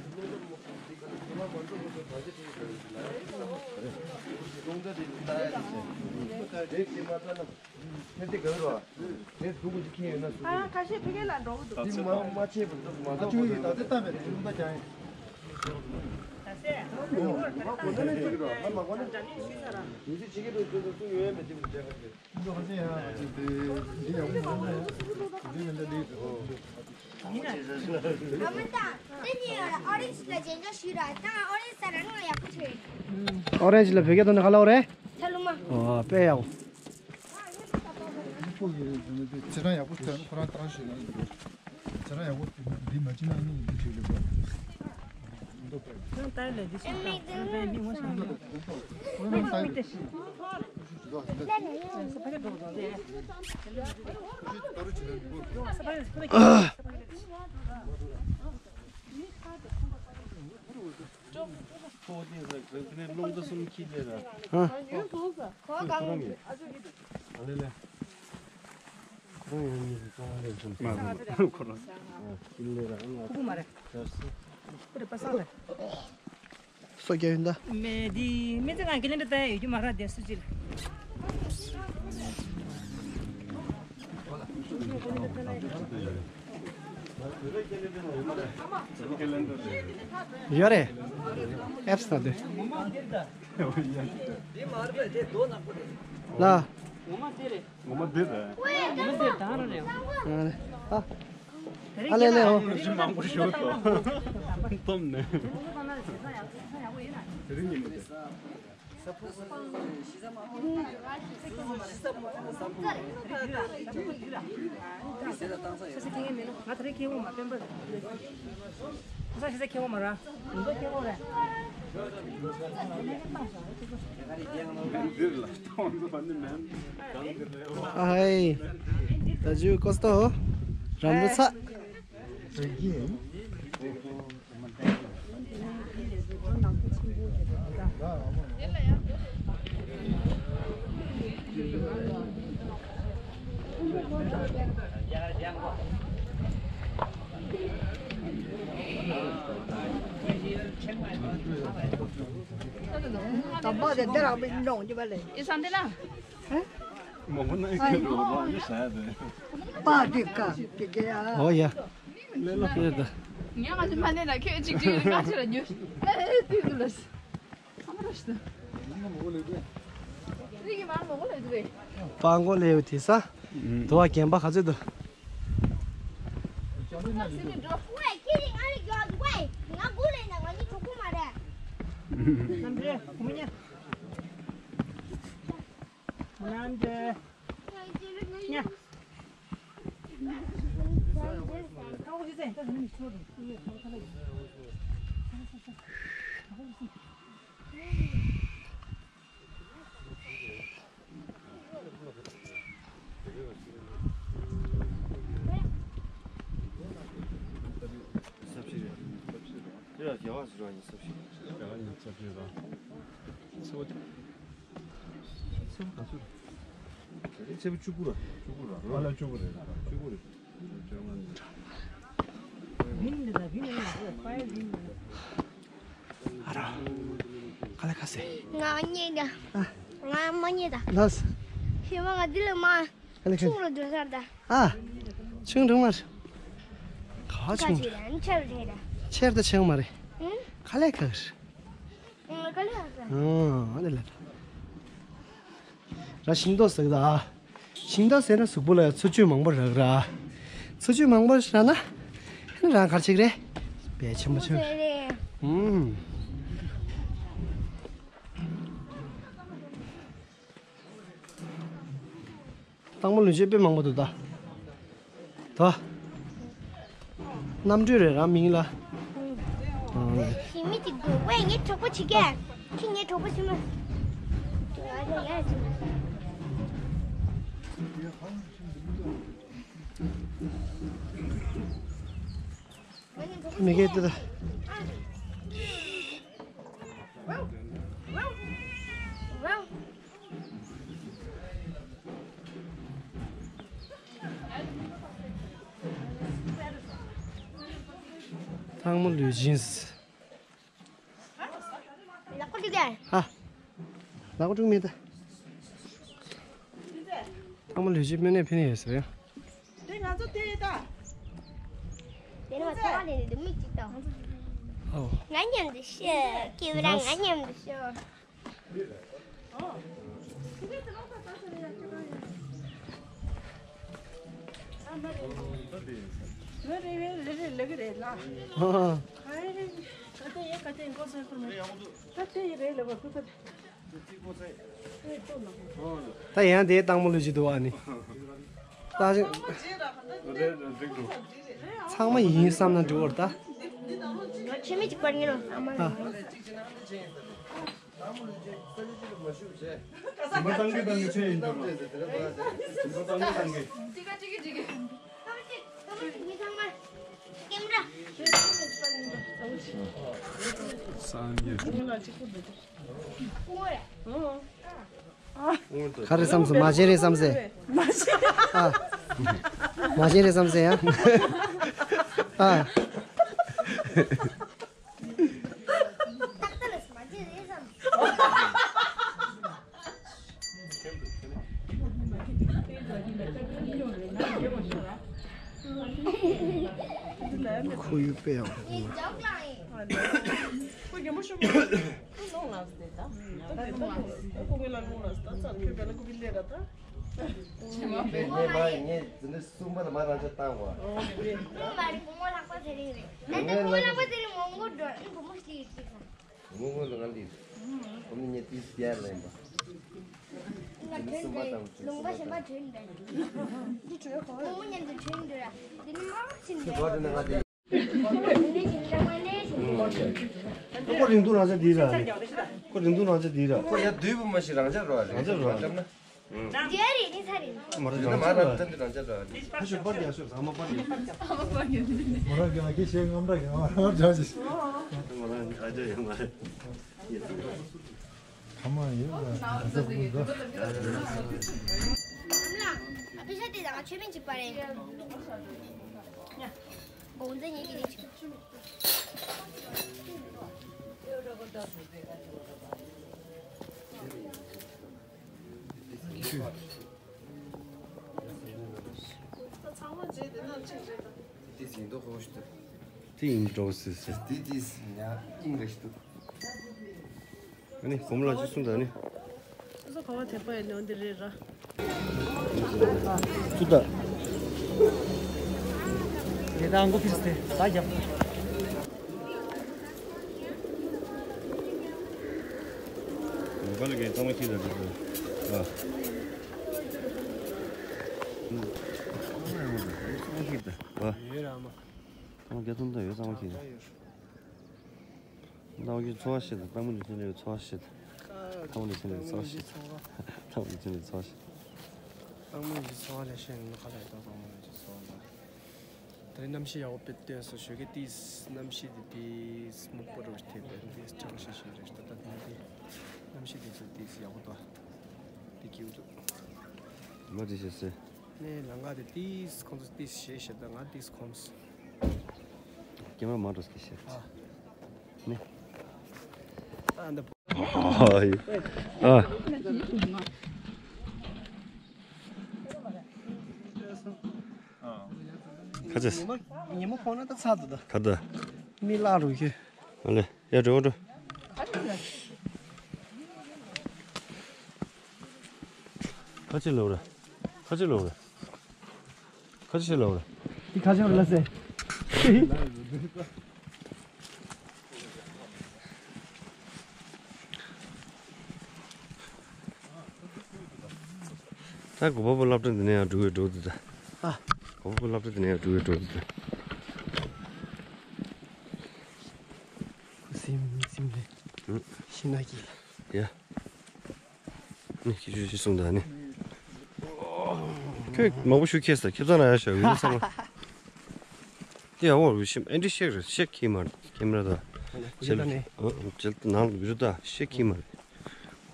ལ་འགྲོ་གི་འདུག་ཨ་ཁ་ཤས་ཕ་གི་ལ་འགྲོ་གི་འདུག་འདི་མ་མ་ཆད་པར་འདུག་མ་འདུག་ཨ་ཅུ་ཡིས་ད་ལྟ་བཏང་བའི་དེ་རུང་ད་ཀྱང་ཡིན། ཨོ་རེན་ཇི་ལ་བོད་སྐད་ཐོག་ནས་ག་ལབ་རེད། ཨོ་དཔེ་ཡག་པོ། ཁོ་གི་ཚེ་རང་ཡག་པོ་ཐོན། ཁོ་རང་ཏང་ཞིག་ལ་ཡིན་འདུག་ཚེ་རང་ཡག་པོ་འདི་མ་བྱིན་ན་ནི་འདི་ཅིག་ལེགས་པ། ཁོ་རང་ཏང་ལས་འདི་ཞིག་དང་ཁོ་རང་ཏང་མི་ངོ་ཤེས་འདུག་ཁོ་རང་ཏང་ཡིན་ཏེ་ཞིག་ཁོ་ཏིང་ཟ་ཁོ་ནས་རླུང་རྟ་གསུམ་ཁྱེར་ལེ་ར། ཧ། ཁོ་གང་། ཨ་ལེ་ལེ། ཁོ་རང་ཡང་ཉིད་ཀྱི་ཀྲོང་ལེ་ཚུན་ཚོད། ཁོ་རང་ཁྱེར་ལེ་ར། ཨང་ཨ་ཁུ་མ་རེད། ཁྱེར་སོ། ཁོ་རེ་པ་སངས་རེད། སོ་སྐྱ་ཡོན་ད། མེ་འདི་མི་ཚེ་གང་ཁེ་ལེན་འདྲ་ལྟ་ཡ་ཡོད་རྒྱུ་མ་རེད་དེ་སུ་ཅིག་ཡོད་རེད། ཨེབ་སི་ན་དེ། ལ། ངོ་མ་འདི་རེད། ཨ་ལེ་ལེ་ཧོ། རི་མང་པོ་ཞོ་ཏོ་སྟོམ་ནས། རི་ཉིན་མོ་དེ། ཨ་ཧའི། ད་ཇུ་ཀོ་སྟོ། རམ་བུ་ཚ། ཨོ་ཡ། ངས་ང་ཚོ་མ་ནས་ན་ཁྱོད་ཅིག་ཅིག་ང་ཚོ་ལ་ཉོ། ཨེ་ཏི་ཏུ་ལ། ཨ་མ་ར་ཤི་ད། རིག་གི་མ་མོ་གོ་ལ་དུ་བས། པང་གོ་ལེ་ཡོད་དེ་ས། དུ་བ་རྒན་པ་ག་ཚོད་དུ། ཝེ་ཁྱེད་རིང་ཨ་ལེ་རྒྱོགས་ཝེ། ང་དགུ་ལེན་ན་ང་གཉིས་གྲོགས་པོ་མ་རེད། ནམ་རེ་གོ་མི་ཉན། ནམ་རེ། ཉ། ཚེས་པ་བཅུ་དགུ་ར། བཅུ་དགུ་ར། ཨ་ལ་བཅུ་དགུ་རེད། བཅུ་དགུ་རེད། ཨ་ར། ག་ལེ་ག་ཟེ། ང་རྙེད་ད། ཨ། ང་མ་རྙེད་ད། ལགས། ཞེ་མ་ང་འདི་ལ་མ། ག་ལེ་ག་ཆུང་ལ་འདོན་སར་ད། ཨ། ཆུང་འགྲོ་མ་རེད། ག་ཆུང་། ཆེར་རེད་ད། ཆེར་ད་ཆེ་མ་རེད། ཨང་། ག་ལེ་ག་རེད། ཨང་། ག་ལེ་ག་རེད། ཨང་། ཨ་ནི་ལ་ད། ར་ཤིང་ཏོག་ཟེར་གི་ད། ཤིང་ཏོག་ཟེར་ན་གཟུགས་པོ་ལ་འཚོ་བཅུད་མང་པོ་རག་ར། འཚོ་བཅུད་མང་པོ་རག་ན། ཨ་ནི་རང་ག་རེ་བྱེད་ཀྱི་རེད། བས་ཆེན་པོ་ཆེན་པོ། ཨང་། སྟག་མོ་ལུས་སྦྱོང་དཔེ་མང་པོ་འདུག་ད། ད། རྣམ་གྲོལ་རེད་རང་མིང་ལ། ཞི་མི་གཅིག་འདུག་ཝེ་ངའི་གྲོགས་པོ་བྱེད་ཀྱི། ཁྱི་ངའི་གྲོགས་པོ་བྱེད་མ། མི་གེ་ཏི་ད། སྟག་མོ་ལུས་སྦྱོང་། ལག་པ་བཀྲུ་ག་ཧ། ལག་པ་བཀྲུ་མེད་ད། སྟག་མོ་ལུས་སྦྱོང་སྨན་གནས་ཕན་ནི་ཡོད་ཟེར་ཡ། དེ་ང་ཚོ་དེ་ད། དེ་ནི་ང་ཚོ་ལས་ནི་མིག་གཅིག་དང་། ང་མཉམ་དུ་ཤོག་ཀེ་མ་ར་ང་མཉམ་དུ་ཤོག་ད་ཡང་དེའི་སྟག་མོ་ལུས་ཀྱི་འདུག་ཨ་ནི། ད་ཅིག་ཚང་མ་ཡིན་བསམ་ན་འགྲིག་བར་ད། ང་ཆེ་མི་གཅིག་པར་ཉན་ལ་ཨ་མ་ལ། ཨ། ག་རེ་བསམ་སོང་། མ་བྱན་རེད་བསམ་སེ། ཨ། མ་བྱན་རེད་བསམ་སེ་ཡ། ཨ། ཁོ་ཡུལ་དཔེ་ཡག་པོ། ཁོ་རྒན་མོ་ཤོག་ཁོ་ནོངས་ལ་བསྡད་ད། ད་དེ་ད་ཁོ་ངོས་ལ་ལུང་ལ་ད་ཙམ་ཁྱོད་བལ་ལ་ཁོ་བི་ལེ་ར་ད། ངས་མ་ངས་འཛིན་གྲྭ་གསུམ་པ་ལ་མ་རང་ཅག་བཏང་བ། ཨོ་རེད། ཁོ་མ་རེད། བུ་མོ་ལྷག་པ་དེ་རིང་རེད། ད་ལྟ་བུ་མོ་ལྷག་པ་དེ་རིང་མོ་མགོ་འགྲོ། ཨ་ནི་བུ་མོ་ཞིག་ཡོད་ཅིག་ཁ། ངོ་ངོ་ལ་ང་འདི། ཁོ་མི་ཉེ་དུས་བརྒྱ་ལེན་པ། ང་ཐོན་འདྲ་ཡིན། ལུང་པ་གཞན་པ་ཐོན་འདྲ་ཡིན། འདི་བྲོས་གོ། བུ་མོ་མཉམ་དུ་ཐོན་འདྲ། འདི་ནི་མ་བ་ཕྱིན་འདྲ། ཁོ་རིང་ཐུང་རང་ཅག་འདི་ར། ཁོ་རིང་ཐུང་རང་ཅག་འདི་ར། ཁོ་ཡ་དུས་བུ་མ་ཞིག་རང་ཅག་རོ་རང་ཅག་རོ་བཀྲམ་ན། རྒྱ་རེད་ནི་ཚ་རེད། མ་ར་ཡིན་ན་མ་ར་ཐོན་དུས་རང་ཅག་རོ་རེད། ཁ་ཤོ་པར་ཡ་ཤོ་ཟ་མ་པར་ཡ། མ་ར་ག་གི་ཤེས་ངམ་ར་ག་མ་ར་ཇ་ཞིག་མ་ར་ཨ་ཇ་ཡ་མ་ར། ཐ་མ་ཡོད་ལ་ཨ་ཟ་ཀུ་ཟ། ཨ་ཕི་ཤ་དེ་དང་ཆོས་མིན་གཅིག་པ་རེད། འོ་འཛིན་ཉེ་གི་རེད། ཚང་མ་རྗེས་དེ་ན་གཅིག་རེད་ད། དེ་ཡིན་འགྲོ་སྲིད་ཟེར། དེ་དེ་ཡང་ཡིན་རེད་འདུག་ཨ་ནི་བུ་མོ་ལ་ཅི་གསུངས་དང་ནི། སོ་སོ་ག་བ་དེ་པ་ཡི་ནོ་འདི་རེད་ར། ཚུ་ད། དེ་ད་ཨང་གོ་ཕིར་སྟེ་ད་རྒྱབ། མོ་ག་ལ་གའི་གཙང་མ་ཁྱི་ད་འགྲོ་ཨ། གཙང་མ་ཁྱི་ད་ཨ། ཡོད་ར་མ། གཙང་མ་རྒྱ་ཐུང་ད་ཡོད་གཙང་མ་ཁྱི་ད། ལྟ་བ་གི་འཚོ་བ་ཤེས་དང་། ལྟ་མོ་ནི་ཚོ་ནི་འཚོ་བ་ཤེས་དང་། ལྟ་མོ་ནི་ཚོ་ནི་འཚོ་བ་ཤེས་དང་། ལྟ་མོ་ནི་ཚོ་ནི་འཚོ་བ་ཤེས་དང་། ལྟ་མོ་ནི་འཚོ་བ་ལས་ཤེས་ནི་ཁ་ལ་ཡོད་དང་། ལྟ་མོ་ནི་འཚོ་བ་ལ། དེ་རིང་གནམ་གཤིས་ཡག་པོ་དཔེ་སྟོན་སོང་། ཞོགས་ཀས་ཏིས་གནམ་གཤིས་དེ་ཏིས་སྨུག་པོ་རུ་ཐེབས་པའི་ཏིས་གྲང་ཤིང་ཤིང་རེད། ད་ལྟ་དེ་ནི་ཏིས་གནམ་གཤིས་དེ་ཚོ་ཏིས་ཡག་པོ་འདུག་དེ་སྐྱིད་པོ་འདུག་མ་དེ་ཤེས་སེ། ནས་ལམ་ཁ་དེ་ཏིས་ཁོང་ཚོ་ཏིས་ཞེས་བཤད། ད་ང་ཏིས་ཁོམས། ཀེ་མ་མ་འགྲོ་སྐད་ཆ། ཨ། ནི། ཨ་འདི། ཨ་ཡི། ཨ། ཁ་ཅེས། ཉི་མ་ཉི་མ་ཕོག་ན་ད་ཚར་འདུག་ད། ད་ད། མི་ལ་རུ་ཁྱེར། ཨ་ལེ། ཡ་འགྲོ་འགྲོ། ཁ་ཅིག་ལོག་ར། ཁ་ཅིག་ལོག་ར། ཁ་ཅིག་ལོག་ར། འདི་ཁ་ཅིག་ལ་སེ། ད་གོ་པ་པོ་སློབ་གྲྭ་འདི་ནས་ཡང་འགྲོ་གི་འགྲོ་འདི་ད། ཨ། གོ་པ་པོ་སློབ་གྲྭ་འདི་ནས་ཡང་འགྲོ་གི་འགྲོ་འདི་ད། སིམ་སིམ་ལེ། ཨུ། ཤི་ན་གི། ཡ། ནི་ཁྱི་ཆུ་ཆུ་སོང་ད་ནི། ཁྱོད་མང་པོ་ཞུ་ཁྱེར་ས་ཁྱེད་ཚང་ན་ཡ་ཤ་བི་ལི་ཚང་མ། དེ་ཡ་འོ་རུ་ཤིམ་ཨེ་འདྲི་ཤེག་རེད་ཤེག་ཁྱི་མ་རེད་ཁྱེད་མ་རེད་ད། ཁྱེད་ད་ནི། ཨ་ཁྱེད་ནང་ལ་བི་རུ་ད་ཤེག་ཁྱི་མ་རེད།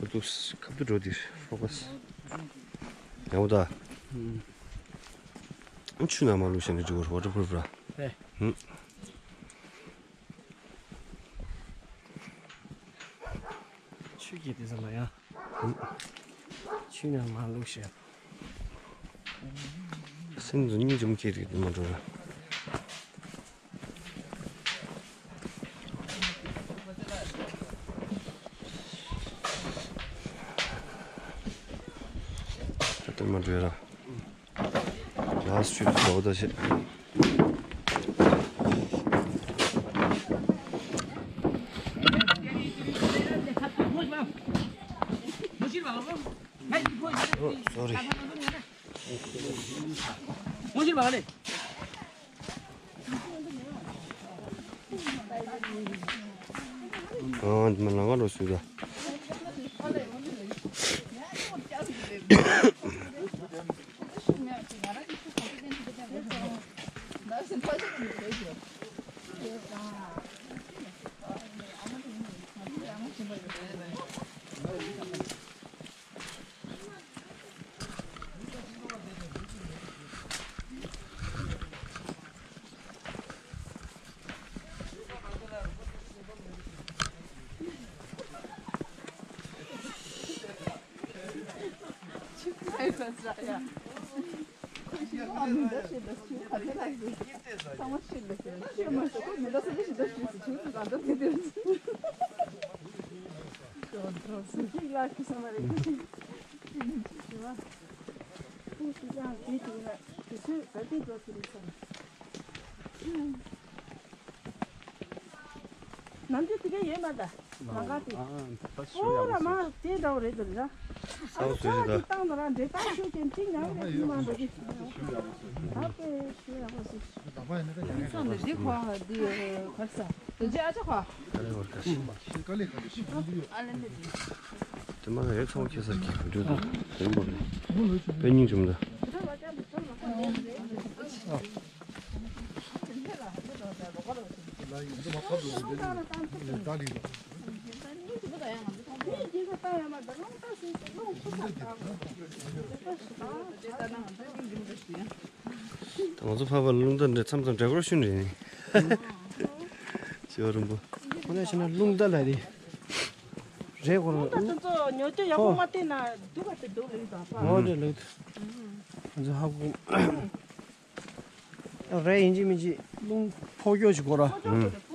ཁོ་ཚོ་ཁབ་ཏུ་འགྲོ་དེ་ཧྲོག་པ། ཡ་འོ་ད། ཆུ་ནང་མ་ལུས་ཤ་ནི་འགྲོ་ཝ་ཊར་པུ་རུཕ་ར། ཆུ་སྐྱིད་དེ་ཚང་མ་ཡ། ཆུ་ནང་མ་ལུག་ཤ། སེམས་ཚོ་སྙིང་རྗེ་མོ་སྐྱེས་རིགས་དེ་མ་འགྲོ་ར། ཏེ་མ་འདྲེ་ར། ལགས་ཤུ་དོ་ད་ཤེ། ཨོ་སོ་རི། ཨ་འདི་མ་ལང་ང་རོ་སུ་ད། ནམ་རྒྱུན་དེ་ག་ཡོད་མ་ད། ལམ་ཁ་དེ། ཨོ་ར་མ་དེ་འདྲ་བོ་རེད་འདུག་ར། ས་བོ་ཚོས་ཤི་ད། བཏང་ད་ར་འདྲེ་བཏང་ཤོད་ཀྱིན་ཅི་ཉམས་རེད་ཅི་མ་འདུག་གི། ད་དཔེ་ཤི་ཡག་པོ་ཞིག་སོང་ནས་འདི་ཁོ་འདི་གར་ས། དེ་རྗེས་ཨ་ཅག་ཁོ། ཨ་རེ་བར་ཁ་ཤི། ཨ་ལེ་འདི། དེ་མ་རེད་ཚོང་ཁེ་སར་གྱི་གོ་འདྲ་དང་དེ་མ་རེད། དཔེ་སྙིང་རྗེ་མོ་འདུག་ད་ང་ཚོ་ཕ་བ་རླུང་རྟ་འདྲ་མཚམས་མཚམས་འདྲ་སྐོར་ཤུན་རེད་ནི། ཞེ་བ་རིང་པོ། ཁོ་ན་ཤི་ན་རླུང་རྟ་ལ་རེད། རེད་ཁོ་རང་། རླུང་རྟ་དེ་ཚོ་ཉོ་སྤྱོད་ཡག་པོ་མ་བལྟས་ན་སྡུག་ག་དེ་སྡུག་ལེགས་དང་ཕ། ཨོ་རེད་ལེགས། ང་ཚོ་ཧ་གོ། རེད་ཡིན་གཅིག་མིན་གཅིག་རླུང་ཕོག་སྐྱོ་ཞིག་དགོས་ར།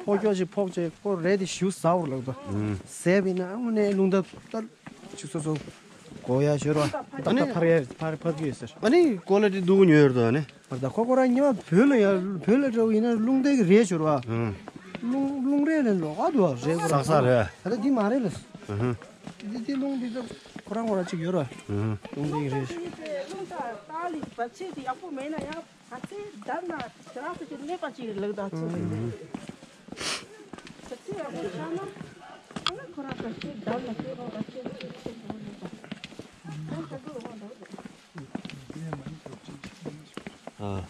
ཕོག་སྐྱོ་ཞིག་ཕོག་བྱས་ཁོ་རེད་དེ་ཞིའུ་ཟ་བར་ལགས་ད། ཟས་པས་ན་དངོས་གནས་རླུང་རྟ་ལྟར་ཅིག་སོ་སོ་དགོས་ཡ་ཞོར་བ། ད་ལྟ་ཕར་ཡ་ཕར་ཕར་གྱི་ཡོད་ཟེར། ཨ་ནི་གོ་ལ་དེ་སྡུག་ཉོས་ཡོད་ད་ནི། བར་ད་ཁོ་ཁོ་རང་ཉི་མ་བོད་ལ་ཡ་བོད་ལ་འགྲོ་བ་ཡིན་ན་རླུང་རྟའི་གི་རེད་ཞོར་བ། རླུང་རླུང་རེད་ལ་ལོག་ཨ་འདུག་བ་རེད་ཁོ་རང་ས་ས་རེད། ད་ལྟ་འདི་མ་རེད་ལ། འདི་འདི་རླུང་འདི་ཚོ་ཁོ་རང་ཁོ་རང་ཅིག་ཡོད་ར། རླུང་རྟའི་གི་རེད། རླུང་རྟ་ལི་བབས་ཚད་དེ་ཡག་པོ་མེད་ན་ཡང་། ཨ་ཙི་བརྡབ་ན་དེ་རང་ཚོ་ཅིག་གནོད་པ་ཅིག་ལེགས་དང་ཚོ་རེད། ཨ་ཙི་ཡག་པོ་ཆགས་ན་ཨ་ན་ཁོ་རང་ཚོ་ཅིག་བརྡབ་ན་ཅིག་རོགས་དང་ཅིག་ཅིག་ཅིག་འགྲོ་ལེགས་དང་། ཨ་ད་དུ་འོང་འགྲོ་འདུག་ཨ།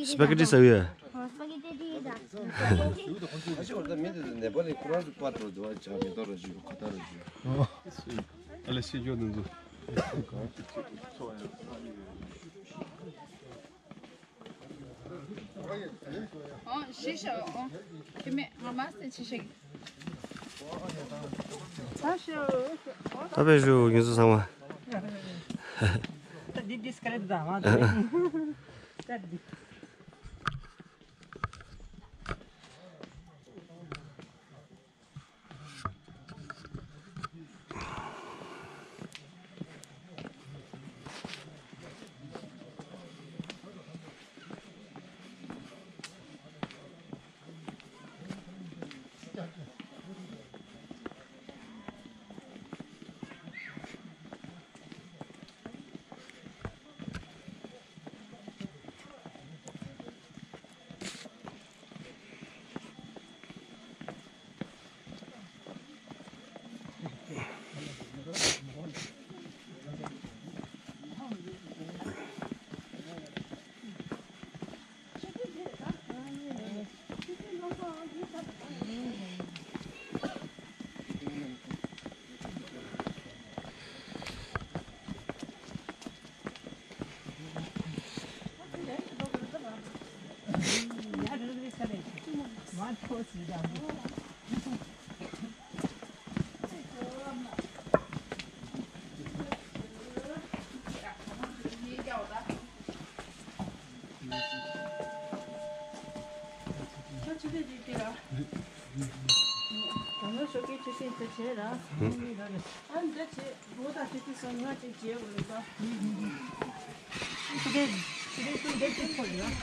སི་པ་གེ་ཊི་ཟ་བའི། ཨ་ལེ་སི་ཇོ་ནན་ཛོ། ཨོ་ཤི་ཤ་ཨོ། ཁྱི་མེད་ང་མ་སེ་ཆི་ཤ་གི། ཨ་ཤི་ཨོ། ཨ་ཕའི་ཞུ་ཡིན་སུ་ཚང་མ། ད་འདི་ཌིས་ཀ་རེད་ད་མ་ད་འདི། ཕྱི་དེ་རིགས་དེ་ར། དང་པོ་ཞོགས་ཀའི་ཆུ་ཤིང་དེ་བྱས་ར། ཨ་འདྲ་བྱས་སྒོ་དང་ཆུ་ཤིང་སོང་ང་ཅིག་བྱས་འོ་ལོ་ད། ཕྱི་དེ་ཕྱི་དེ་ཀུན་འདེབས་ཀྱི་ཁོ་ཡོད།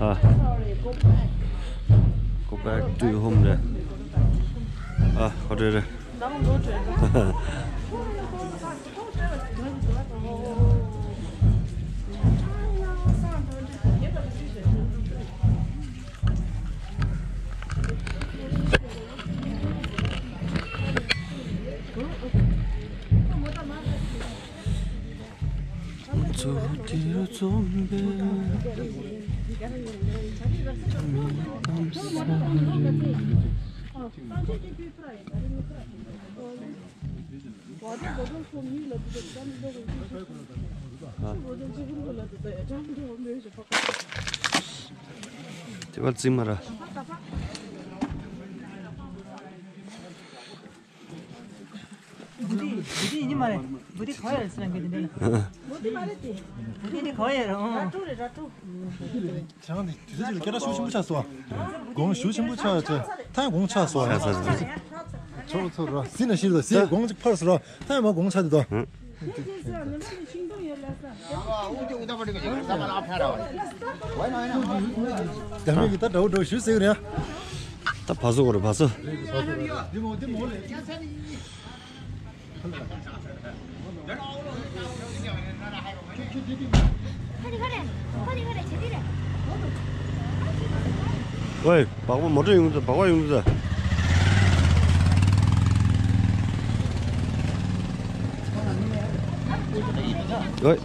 Ah. Go back to your home there. Ah, what is it? དེ་བར་རྩིས་མ་ར། བུ་དེ་བུ་དེ་ཡིན་མ་རེད། བུ་དེ་ག་ཡོད་རེད་ཟེར་ན་འགྲོ་དེ་འདྲ་ལ། བུ་དེ་མ་རེད་དེ། བུ་དེ་དེ་ག་ཡོད་རེད། ཨོ། ར་ཀྲུ་རེད་ར་ཀྲུ། ཁྱེད་རང་དེ་དུས་ཚོད་ཅིག་ལ་སྐད་གྲགས་ཤུགས་ཆེན་པོ་ཆགས་སོང་། དགོང་ཞུ་ཆེན་པོ་ཆགས་ཆགས་ཐང་དགོང་ཆགས་སོང་། ཆགས་སོང་། ཚོ་ཚོ་ར་སི་ན་ཤི་ར་སི་དགོང་ཅིག་ཕར་སོང་ར་ཐང་མ་དགོང་ཆགས་དེ་དང་། ད་མི་གི་ད་འདྲ་བོ་འདྲ་བོ་ཞུ་ཟེར་གི་རེད། ད་བ་སོ་གོ་རེད་བ་སོ། ཁ་ནི་ཁ་ནི་ཁ་ནི་ཁ་ནི་ཁ་ནི་བྱེད་དེ་རེད། ཝེ། སྦག་སྦག་མོ་ཊ་ཡོང་ཚ། སྦག་སྦག་ཡོང་ཚ། ཝེ།